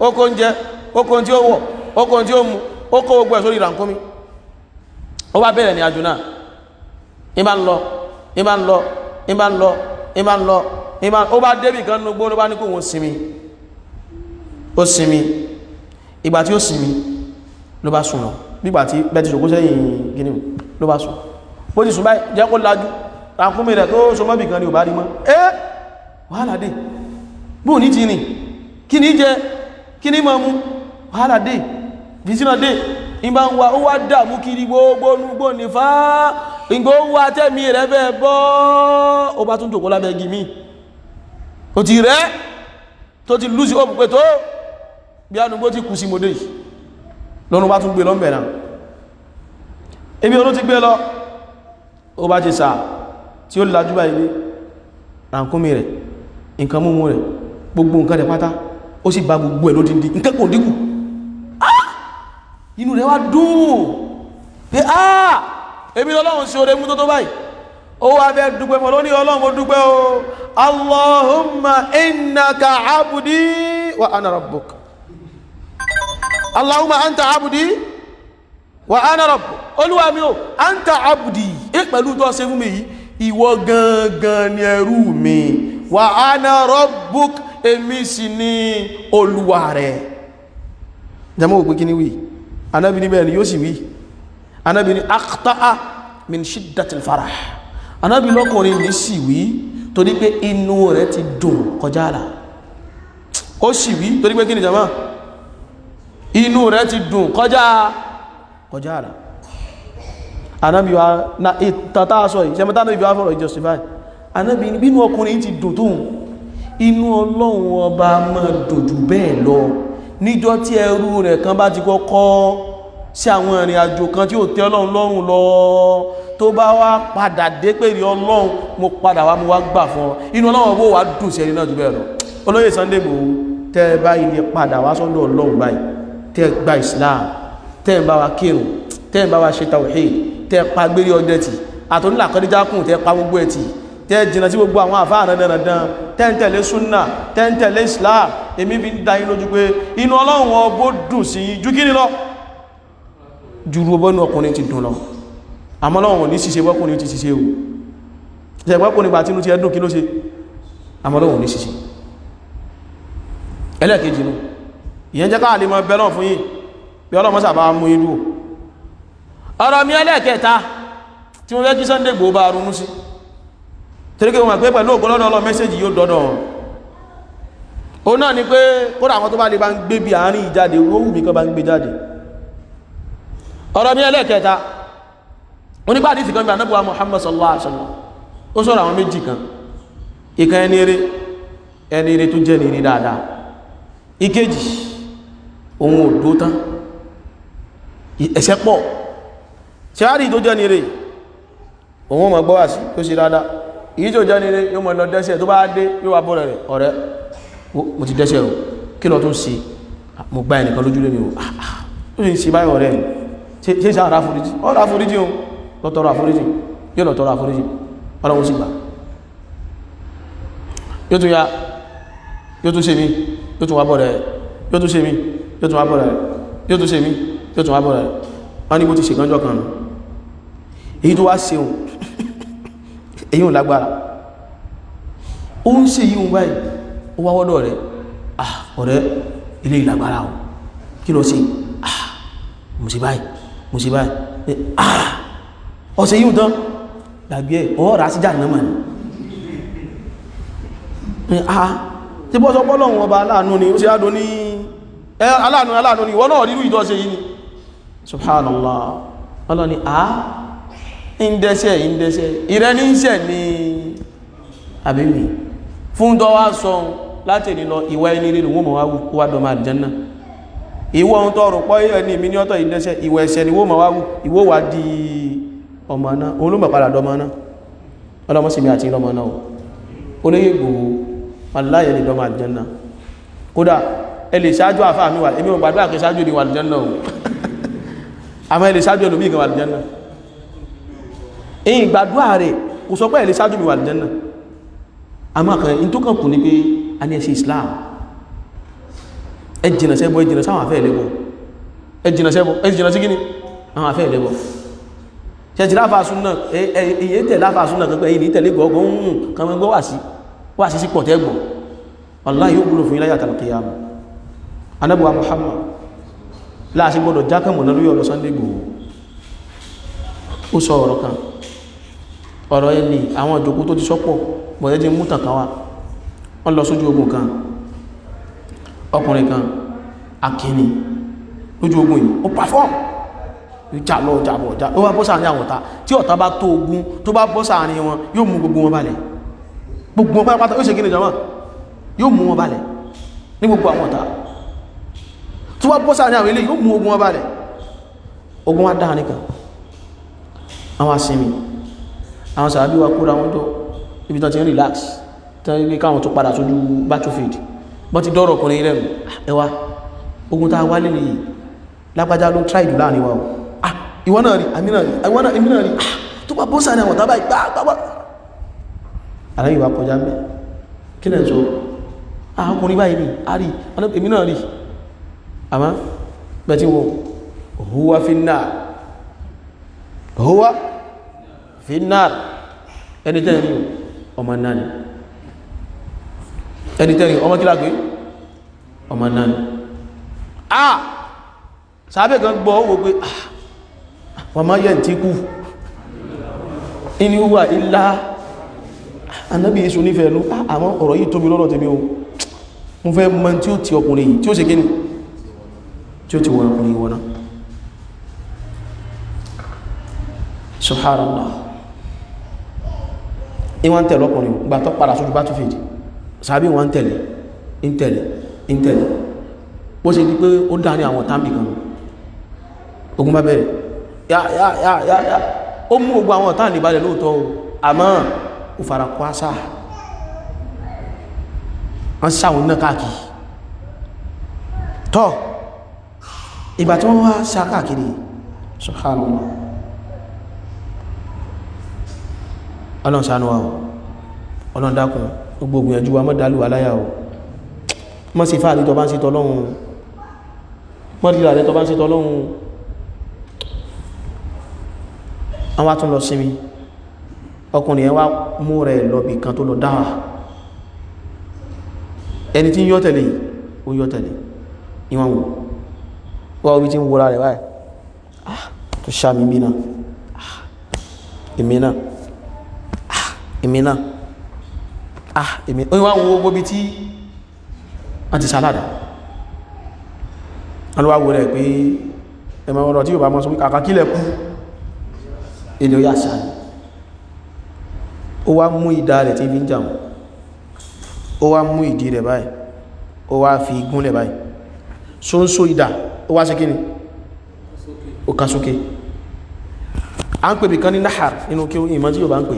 ó kó oúnjẹ, ó kó ohun tí ó wọ̀, ó kó ohun tí ó mu, ó kó gbogbo ẹ̀ sórí ìrànkúnmí. Ó wá bẹ̀rẹ̀ ní àjò náà. Ìbá ń lọ, ìbá ń lọ, ìbá ń lọ, ìbá ń lọ, ìbá ó bá débì kan nínú gbó, ló bá ní kó wọn sinmi. Ó sinmi. Ìgbà tí ó sinmi ló bá sùn lọ, nígbà tí bẹ́ẹ̀ ti ṣòkó sẹ́yìn gíní ló bá sùn. Bó ti sùn báyìí, jẹ́ kó lajú, ràkúnmí rẹ̀ tó so mọ́bì kan ní ò bá rí mọ́. Ẹ́, wàhálà dé! Bóò ní ti rìn, kí ní jẹ, kí ní mọ́ mú? Wàhálà dé, fìtínà dé. Ìbá ń wa, ó wá dààmú kiri gbogbo nugbó ní fá ìgbó wá tẹ́mi rẹ̀ fẹ́ bọ́. Ó bá tún jòkó lábẹ́ igi mi, ó ti rẹ̀ tó ti lùsí, ó pé tó bí anugbó ti kù sí mọ́dé yìí lọ́nà, bá tún gbé lọ́m̀bẹ̀ náà. Ibi oró ti gbé lọ, ó bá ti sà tí ó lajú báyìí dé, ràkúnmí rẹ̀, nǹkan múmú rẹ̀, gbogbo nǹkan rẹ̀ pátá, ó sì bá gbogbo ẹ̀ lódindi, nǹkan kò dínkù. Inú rẹ̀ wá dùn pé, ah, èmi Ọlọ́run sí oore mú tó tó báyìí. Ó wá fẹ́ dúpẹ́ mọ́ lóní. Ọlọ́run, mo dúpẹ́ o. Allahumma innaka abdi wa ana rabbuk, Allahumma anta abdi wa ana rabbuk. Olúwa mi o, anta abdi, ẹ pẹ̀lú tó ṣe fún mi yìí, ìwọ gangan ni ẹrú mi, wa ana rabbuk, èmi sì ni Olúwa rẹ̀. Jama, òpin kí ni wí? Anábi ní bẹ́ẹ̀ ni yóò sì wí. Anábi ní akhta'a min shiddatil farah. Anábi lọ́kùnrin ní sì wí torí pé inú rẹ̀ ti dùn kọjá àlà. Ó sì wí torí pé kí ni, jama? Inú rẹ̀ ti dùn kọjá àlà. Anábi wa na ìtàtà sọ yìí, sẹ́mọ́tà náà ibi wá fọ́rọ̀ justify. Anábi ní bínú ọkùnrin ti dùn tóun, inú Ọlọ́run Ọba máa dùn jù bẹ́ẹ̀ lọ níjọ́ tí ẹrú rẹ̀ kan bá ti kọ́kọ́ sí àwọn ìrìn àjò kan tí ó tẹ́ Ọlọ́run lọ́rùn lọ, tó bá wá padà dé pé rí Ọlọ́run, mo padà wá, mo wá gbà fún ọ, inú Ọlọ́run bó wá dùn sí ẹni náà jù bẹ́ẹ̀ lọ. Olóyè Sunday Igboho, tẹ́ ẹ bá ilé padà wá sọ́dọ̀ Ọlọ́run báyìí, tẹ́ ẹ gba Islam, tẹ́ ẹ bá wa kírun, tẹ́ ẹ bá wa ṣe tawhid, tẹ́ ẹ pa gbérí ọdẹ tì àtònílà kọ́díjákùn, tẹ́ ẹ pa gbogbo ẹ̀ tì, Tẹ́ jìnà sí gbogbo àwọn àfáà dandandan, tẹ́ ń tẹ̀lé súnnà, tẹ́ ń tẹ̀lé Islam, èmi fi ń dá yín lójú pé inú Ọlọ́run ọbó dùn sí yín ju kí ni lọ, ju bọ́nú ọkùnrin ti dùn lọ. Àmọ́ Ọlọ́run ò ní ṣiṣẹ́ bọ́kùnrin ti ṣiṣẹ́ o. Ṣe bọ́kùnrin gbà tínú ti ẹdùn kí ló ṣe? Àmọ́ Ọlọ́run ò ní ṣiṣẹ́. Ẹlẹ́ẹ̀kejì nù, ìyẹn jẹ́ káà lè mọ bẹ́lọ̀ fún yín bí Ọlọ́run mọ́sà bá mú inú ọ̀rọ̀ mi. Ẹlẹ́ẹ̀kẹta tí mo fẹ́ kí Sunday Igboho bá ronú sí, torí pé wọ́n pé pẹ̀lú ògbọ́lọ́dọ̀ ọlọ́ mẹ́sẹ̀jì yóò dọ́dọ̀ wọn, ó náà ni pé kódà àwọn tó bá lè bá ń gbé bí àárín ìjáde, ó wù mí kán bá ń gbé jáde. Ọ̀rọ̀ mi ẹlẹ́ẹ̀kẹta, onígbà àdìsí kan bí Ànábì wa Muhammad sallallahu alaihi wasallam, ó sọ̀rọ̀ àwọn méjì kan. Ìkan ẹni eré, ẹni eré tó jẹ́ ní eré dáadáa. Ìkejì, òun ò dó tán, ẹ̀ṣẹ̀ pọ̀. Ṣe tó jẹ́ ní eré, òun mọ̀ gbọ́wà sí tó ṣe dáadáa. Èyí tó jẹ́ ní eré yóò mọ̀ lọ dẹ́ṣẹ̀. Tó bá dé, yóò wá bọ́ rẹ̀: "Ọ̀rẹ́, mo ti dẹ́ṣẹ̀ o." "Kí lọ tún ṣe?" "Mo gbá ẹnìkan lójú lé mi o." "Ó sì ń ṣe báyìí, ọ̀rẹ́ mi, ṣe ṣe àrà àforíjì?" "Ọ̀rọ̀ àforíjì o, lọ tọrọ àforíjì." Yóò lọ tọrọ àforíjì, Ọlọ́run sì gbà. Yóò tún ya, yóò tún ṣe mí, yóò tún wá bọ̀ rẹ̀, yóò tún ṣe mí, yóò tún wá bọ̀ rẹ̀, yóò tún ṣe mí, yóò tún wá bọ̀ rẹ̀. Wọ́n ní bó ti ṣèkánjọ́ kan nù. Èyí tó wá ṣeun, èyí ò lágbára. Ó ń ṣe yíò báyìí, ó wá wọ́dọ̀ rẹ̀: "Ah, ọ̀rẹ́, ilé ìlágbára o. Kí ló ṣe?" "Ah, mo ṣe báyìí, mo ṣe báyìí." "Ah, ọ̀sẹ̀ yíò tán, gbàgbé ẹ̀, ọ̀rọ̀ àṣíjà náà ní." "Ah, tí bọ́ sọ pọ́lọ̀wọ̀n ọba aláàánú ni, ó ṣe ádùn ní aláàánú, aláàánú ni ìwọ náà rírú ìtọ́ ṣe yìí ni." Subhanallah. Ọlọ́ni a ń dẹ́ṣẹ̀, ń dẹ́ṣẹ̀, ìrẹ́ ní ń ṣẹ̀ ní àbímì fún tọ́ wá sọ láti ní lọ, ìwà ẹni rírù wọ́n mọ̀ wá dọmọ àlùjánnà. Ìwọ ohun tọrọ pọ́ ẹni mi ní ọ̀tọ̀ ìdẹ́ṣẹ̀, ìwà ẹ̀ṣẹ̀ ni wọ́n mọ̀ wá wù, ìwọ wá di ọmọ náà, olómọ̀ padà dọmọ náà. Ọlọ́mọ sì mi àti ọmọ náà. Olóyè Ìgbòho, aláyẹ̀ lè dọmọ àlùjánnà. Kódà ẹ lè ṣáájú àfáà mi wà, èmi ò gbàdúrà kí ṣáájú ní wà àlùjánnà o, àmọ́ ẹ lè ṣáájú ẹlòmíì kan wà àlùjánnà. Èyí gbàdúrà rẹ̀ kò sọ pé ẹ lè ṣáájú mi wà àlùjánnà. Àmọ́ kan in tó kàn kù ní pé a ní ẹ ṣe Islam, ẹ jìnà sẹ́bọ, ẹ jìnà sáwọn àfẹ́ ẹlẹ́bọ, ẹ jìnà sẹ́bọ, ẹ jìnà sí kíní àwọn àfẹ́ ẹlẹ́bọ. Ṣe ti láfà súnà, èyí tẹ̀ láfà súnà kan pé èyí ní tẹ̀lé gọ́gọ́ ń kan mọ́ gbọ́ wà sí wà sí sí pọ̀ tẹ́gbọ̀n. Wallahi, yóò wúlò fún ilẹ̀ yàtàlù kìyàmù. Ànábì wa Muhammad láàṣí gbọ́dọ̀ jákàmù náà lórí ọ̀rọ̀ Sunday Igboho. Ó sọ ọ̀rọ̀ kan, ọ̀rọ̀ ẹni àwọn ìjòkó tó ti sọ́pọ̀ bọ̀dẹ́ ti mú tàn kan wá. Wọ́n lọ sójú ogun kan, ọkùnrin kan akíní lójú ogun yìí, ó perform, ìjà lọ jà bọ̀ jà, ó wá bọ́ sáàrin àwọn ọ̀tá. Tí ọ̀tá bá tó ogun, tó bá bọ́ sáàrin wọn, yóò mú gbogbo wọn balẹ̀, gbogbo wọn pátápátá. Yóò ṣe kí ni jọmọ́? Yóò mú wọn balẹ̀ ní gbogbo àwọn ọ̀tá. Tó bá bọ́ sáàrin àwọn ilé, yóò mú ogun wọn balẹ̀. Ogun wá dáa nìkan, àwọn asinmi, àwọn sàábí wa kóra wọn jọ ibi tán ti ń relax, tán ní káwọn tó padà sójú battlefield. Bọ́n ti dọ́rọ̀ ọkùnrin rẹ̀, ẹwà ogun tá a wálé nìyí, lágbájá ló try jù láàrin wa o. Ah, ìwọ náà rí, àmì náà rí, ìwọ náà, èmi náà rí. Ah, tó bá bọ́ sáàrin àwọn tábà ìgbà gbà àlàyé ìwà kọjá mẹ́. Kí lẹ́ ń sọ? Ah, ọkùnrin báyìí ni a rí, èmi náà rí, àmọ́ bẹ́ẹ̀ tí wọ́n huwa finnar, huwa finnar. Ẹni tẹ́rin ọmọ náà ni, ẹni tẹ́rin ọmọ kí lágbé ọmọ náà ni. Ah, sàábẹ̀ kan gbọ́ owó pé ah, wọ́n máa yẹ̀ tí kú in huwa illa anábì yíṣu nífẹ̀ẹ́ ló. Àmọ́ ọ̀rọ̀ yìí tóbi lọ́rọ̀ tèmi o. Mo fẹ́ mọ̀ tí ó ti ọkùnrin yìí, tí ó ṣe kíni, tí ó ti wọ́n ọkùnrin wọ́n náà. Subhanallah. Ìwọ́n tẹ̀lé ọkùnrin gbà tó padà sójú battlefield. Sàábì wọ́n tẹ̀lé, ń tẹ̀lé, ń tẹ̀lé. Bó ṣe di pé ó dá ní àwọn tàbí kan, ogun bá bẹ̀rẹ̀, ya ya ya ya ya, ó mú gbogbo àwọn ọ̀tá níbalẹ̀ lóòótọ́ o, àmọ́ ó fara kó àṣà, wọ́n sáwọn náà káàkiri. Tọ́ ìgbà tí wọ́n wá sá káàkiri, subhanallah, Ọlọ́run ṣàánú wa o. Ọlọ́run dákun, gbogbo gbìyànjú wa mọ́ dálù aláyà o, mọ́ sí fáàrí tó bá ń ṣe tọ́lọ́run, mọ́ ríra rẹ tó bá ń ṣe tọ́lọ́run. Àwọn atún lọ sinmi. Ọkùnrin yẹn wá mú rẹ̀ lọ́bì kan tó lọ dáwà. Ẹni tí ń yọ́ tẹ̀lé, ó yọ́ tẹ̀lé ìwọ̀n wò wọ́n orí tí ń wòrà rẹ̀ báyìí. Ah, tó ṣàmì mí náà, èmi náà, èmi náà, ah, èmi ó wá wo gbogbo bí tí wọ́n ti sálàdà. Wọ́n wá wo rẹ̀ pé ẹmọ ọ̀rọ̀ tí yóò bá mọ́ sọ pé kàkà kílẹ̀ kú ilẹ̀ ó yà sáà. Ó wá mú ìdá rẹ̀ tí fi ń jà wọ́n, ó wá mú ìdí rẹ̀ báyìí, ó wá fi gúnlẹ̀ báyìí, ṣóńṣó ìdá, ó wá ṣe kíni, ó ká sókè. A ń pè bí kan ní nahar nínú kí ìmọ̀ tí yóò bá ń pè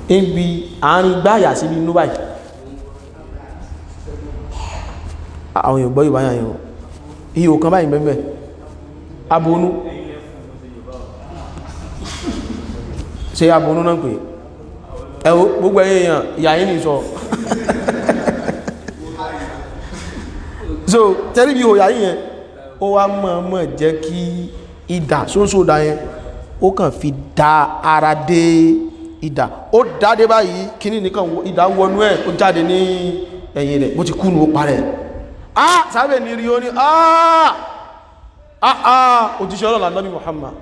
níbi àárín gbáyà sí inú báyìí. Àwọn èèyàn gbọ́ ìwáyà yẹn, ihò kan báyìí bẹ́ẹ̀ abonú, ṣe abonú náà pè ẹwọ gbogbo ẹ̀yin èèyàn ìyà yìí ní sọ. So tẹ́lí bí ihò yà yìí yẹn, ó wá mọ̀ọ́mọ̀ jẹ́ kí ìdà ṣóńṣó dà yẹn, ó kàn fi da ara dé ìdà, ó dáadé báyìí, kíní nìkan ìdà wọnú ẹ̀, ó jáde ní ẹ̀yìn rẹ̀, bó ti kúnnù ó parẹ̀. Ah, sábẹ̀ ní rí, ó ní ah ah ah, òjíṣẹ́ Ọlọ́run Ànábì Muhammad.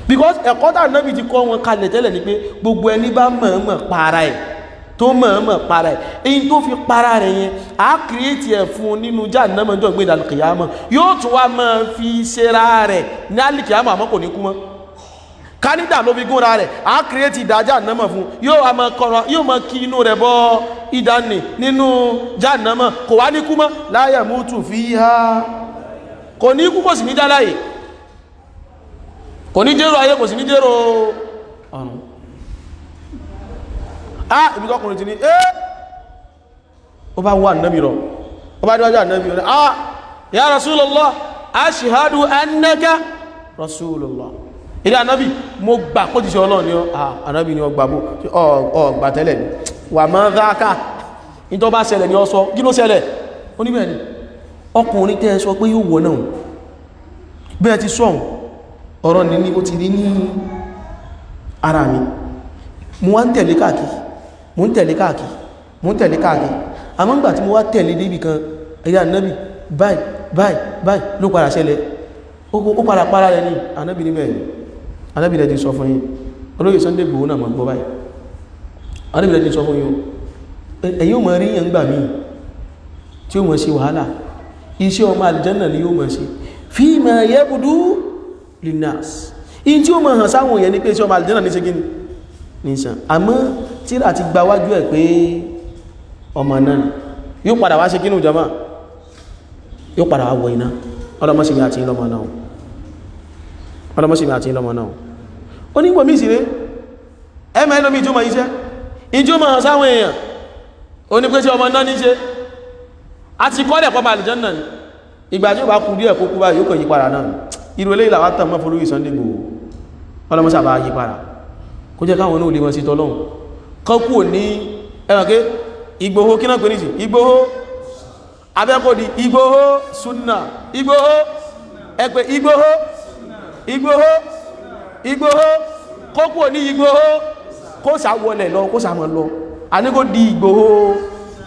Because ẹ̀kọ́ tá Ànábì ti kọ́ wọn kalẹ̀ tẹ́lẹ̀ ni pé gbogbo ẹni bá mọ̀ọ́mọ̀ para ẹ̀, tó mọ̀ọ́mọ̀ para ẹ̀, èyí tó fi para rẹ̀ yẹn, á kìrìtì ẹ̀ fún un nínú Jahannama jọ gbé ìdàlùkìyàmọ̀, yóò tún wá máa fi ṣera rẹ̀ ní àlìkìyàmọ̀, àmọ́ kò ní kú mọ́. Kánidà ló fi gúnra rẹ̀, á kìrìtì ìdá Jahannama fún, yóò wá máa kọ́ra, yóò máa kí inú rẹ̀ bọ́ ìdánì nínú Jahannama, kò wá ní kú mọ́. La yamutu fiha, kò ní kú, kò sì ní jáláyè, kò ní jẹ́rọ ayé, kò sì ní jẹ́rọ ọ̀run. Ah, ibi tọkùnrin ti ní ẹ́, ó bá wà nábi rọ, ó bá díwájú ànábì rọ, ah, ya Rasulullah, ashhadu annaka Rasulullah. Ilé ànábì, mo gbà kó ti ṣe Ọlọ́run ni ọ. Ah, ànábì ni ọ gbà bó ọ gbà tẹ́lẹ̀ ni wà máa dáká ní tó bá ṣẹlẹ̀ ni ọ sọ. Kí ló ṣẹlẹ̀? Ó ní bẹ́ẹ̀ ni ọkùnrin tẹ́ sọ pé yóò wọ náà bẹ́ẹ̀ ti sọ̀hún ọ̀rọ̀ ni ní ó ti rí ní ara mi. Mo wá ń tẹ̀lé káàkiri, mo ń tẹ̀lé káàkiri, mo ń tẹ̀lé káàkiri, àmọ́ ńgbà tí mo wá tẹ̀lé débì kan, ẹ̀yà ànábì, báyìí báyìí báyìí ló padà ṣẹlẹ̀, ó padà para rẹ̀ ní. Ànábì ní bẹ́ẹ̀ ni ànábì rẹ̀ ti sọ fún yín. Olóyè Sunday Igboho náà mọ̀ gbọ́ báyìí, ànábì rẹ̀ ti sọ fún yín o. Ẹ̀yin ò mọ̀ rí yẹn gbà míì tí ó mọ̀ sí wàhálà, iṣẹ́ ọmọ àlìjánà ni yóò mọ̀ sí, fima yabdu linnas, in tí ó mọ̀ hàn sáwọn èèyàn ní pé iṣẹ́ ọmọ àlìjánà ní ṣe gíní ní sàn, àmọ́ tíra ti gba wájú ẹ̀ pé ọmọ náà yóò padà wá ṣe kínú jama, yóò padà wá wọ iná. Ọlọ́mọ́sími àti ìlọ́mọ náà, ọlọ́mọ́sími àti ìlọ́mọ náà. Ó ní gbòmí ìsìnrẹ́ ẹmẹ́ ẹlòmí tí ó mọ̀ iṣẹ́ in tí ó mọ̀ hàn sáwọn èèyàn, ó ní pé tí ọmọ náà ní ṣe àti kọ́lẹ̀ pọ́ àlìjánà ní ìgbà tí ó bá kú díẹ̀ kó kú báyìí, yóò kàn yí padà náà. Irú eléyìí làwọn tàn mọ́ folóyè Sunday Igboho, ọlọ́mọ́sà bá yí padà kó jẹ́ káwọn náà lè mọ́ sí tọ́lọ́hun kọ́ kú ní ẹ̀rọ pé Igboho kí náà pè ní sí Igboho abẹ́kọ̀dì Igboho sunna Igboho ẹ̀pẹ̀ Igboho Igboho Igboho kó kú ní Igboho kó sàwọlẹ̀ lọ, kó sàmọ̀ lọ, àní kó di Igboho.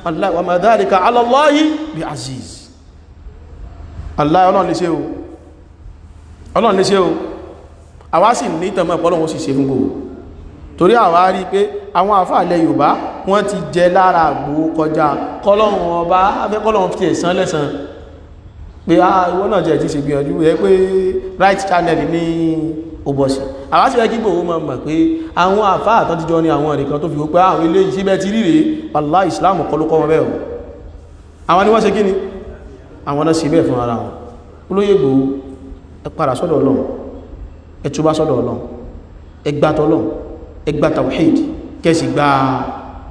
Allah wa ma dhalika ala Allahi bi aziz. Allah, Ọlọ́run lè ṣe o, Ọlọ́run lè ṣe o. Àwa sì ní tọmọ Ọlọ́run ó sì ṣe fún gbogbo, torí àwa rí pé àwọn àfáàlẹ̀ Yorùbá wọ́n ti jẹ lára àgbò kọjá. Kọlọ́run ọba afẹ́kọlọ́run fi ẹ̀san lẹ́san pé a ìwọ náà jẹ́ ti ṣe gbìyànjú ẹ pé right channel ní òbọ̀sì. Àwa sì rẹ́ kí Ìgbòho máa mọ̀ pé àwọn àfáà tán ti jọ ní àwọn ẹ̀rẹ̀ kan tó fi wó pé àwọn ilé ìṣíbẹ̀ ti rí rèé, wallahi Islam kọ́ ló kọ́ wọn bẹ́ẹ̀ o. Àwọn ni wọ́n ṣe kí ni, àwọn náà ṣe bẹ́ẹ̀ fún ara wọn. Olóyè Ìgbòho, ẹ padà sọ́dọ̀ Ọlọ́run, ẹ túbá sọ́dọ̀ Ọlọ́run, ẹ gbà tọ́lọ́run, ẹ gbà tawhid, kẹ́sì gba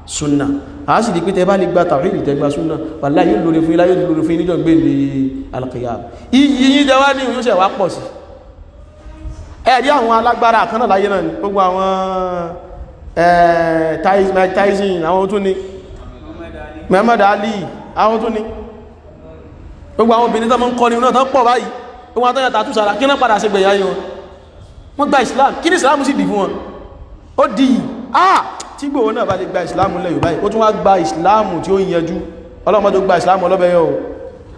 sunna. A sì di pé tẹ bá lè gba tawhid, tẹ gba sunna, wallahi yóò lórí fún ilá, yóò lórí fún níjọ́ gbé ní alqiyam. Iyì yín jẹ wá ní yóò ṣe wá pọ̀ sí. Ẹ̀rí àwọn alágbára kan náà láyé náà ni gbogbo àwọn Mike Tyson, àwọn tún ní Muhammad Ali, àwọn tún ní gbogbo àwọn obìnrin tó mọ́ ń kọ́ ní náà tán pọ̀ báyìí, gbogbo àwọn tán tàtú sára, kí náà padà ṣe gbẹ̀yà yìí wọn gba Islam. Kí ní Islam sì dì fún wọn? Ó di ah tí Ìgbòho náà bá lè gba Islam lẹ̀ Yorùbá yìí, ó tún wá gba Islam tí ó yanjú. Ọlọ́mọ tó gba Islam ọlọ́bẹ̀ yọ o,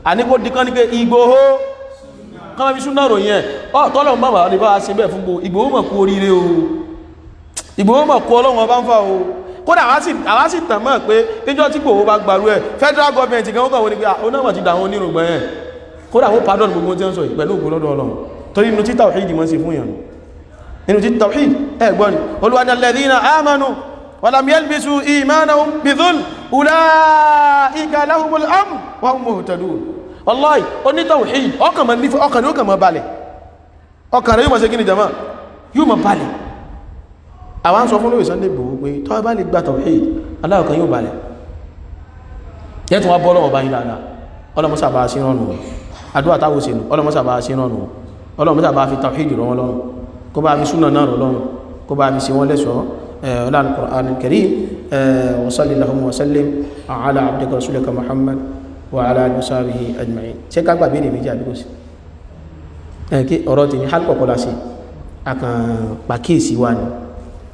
àní kó di kán ní pé Ìgbòho kán fi súnà ròyìn ẹ̀ ọ́ tọ́lọ̀ ń bá wà lè bá ṣe bẹ́ẹ̀ fún gbò. Ìgbòho mọ̀ kú oríire o, Ìgbòho mọ̀ kú, Ọlọ́run ọba ń fà o. Kódà àwa sì tàn mọ́ pé níjọ́ tí Ìgbòho bá gbarú ẹ̀, federal government gan kàn wọ́n ní pé ó náà mọ̀ ti dà wọn onírùngbọ̀n ẹ̀. Kódà wọ́n pardon gbogbo tí wọ́n sọ pẹ̀lú ògùn lọ́dọ̀ Ọlọ́run, torí inú tí tawhid wọ́n sì fún yàn, inú tí tawhid ẹ̀ gbọ́ ni Olúwa ní alladhina amanu walam yalbisu imanahum bidhulm ulaika lahumul amn wa hum muhtadun. Wallahi, oní tawhid ọkàn mọ́ nífẹ́, ọkàn ní ó kàn mọ́ balẹ̀, ọkàn rẹ̀ yóò mọ̀ sí kí ni jama, yóò mọ̀ balẹ̀. Àwọn sọ fún lórí Sunday Igboho pé tọ́ bá lè gba tawhid, aláwọ̀kan yóò balẹ̀, yẹ́tùn wá bọ́ lọ́wọ́ bá yín dáadáa. Ọlọ́mọ́sà bá sí rọrùn àdúrà táwọn òsèlú, ọlọ́mọ́sà bá sí rọrùn, ọlọ́mọ́sà bá fi tawhid rọ wọn lọ́rùn, kó bá fi súnà náà rọ lọ́rùn, kó bá fi ṣe wọ́n lẹ́ṣọ̀ọ́. Ọlá al-Qur'an al-Karim. Wa salli allahumma wa sallim ala abdika rasulika Muhammad wa ala alihi wa sahbihi ajma'in. Ṣé ká gbàgbé ní méjì àdúgbò sí kí ọ̀rọ̀ tèmi hálùkọ̀kọ́ la ṣe akàn pàkíyèsí wa ni.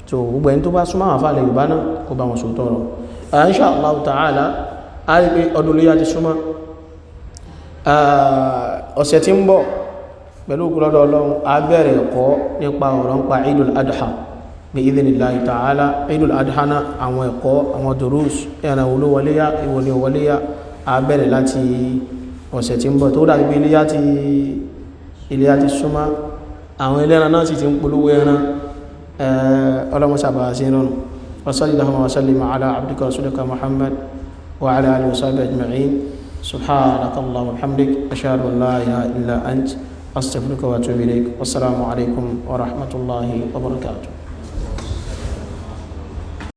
So gbogbo ẹni tó bá súnmọ́ àwọn afálẹ̀ Yorùbá náà, kó bá wọn sòótọ́ ọ̀rọ̀. Insha Allah ta'ala, a rí pé ọdún iléyá ti súnmọ́. Ọ̀sẹ̀ tí ń bọ̀, pẹ̀lú òkúlọ́dọ̀ Ọlọ́run, a bẹ̀rẹ̀ ẹ̀kọ́ nípa ọ̀rọ̀ ń pa Eidul Adha bi idhnillahi ta'ala. Eidul Adha náà, àwọn ẹ̀kọ́, àwọn durus, ẹ̀ràn olówọléyá, ìwò ni òwọléyá, a bẹ̀rẹ̀ láti ọ̀sẹ̀ tí ń bọ̀. Tó dàbí pé iléyá ti súnmọ́, àwọn ẹlẹ́ran náà sì ti ń polówó ẹran. Ọlọ́mọsàbà sí rọrùn. Wa sallallahu wa sallim ala abdika rasulika Muhammad wa ala alihi wa sahbihi ajma'in. Subhanaka Allahumma wa bihamdik, ashhadu an la ilaha illa ant, astaghfiruka wa atubu ilaik. Wassalamu alaikum wa rahmatullahi wa barakatuh.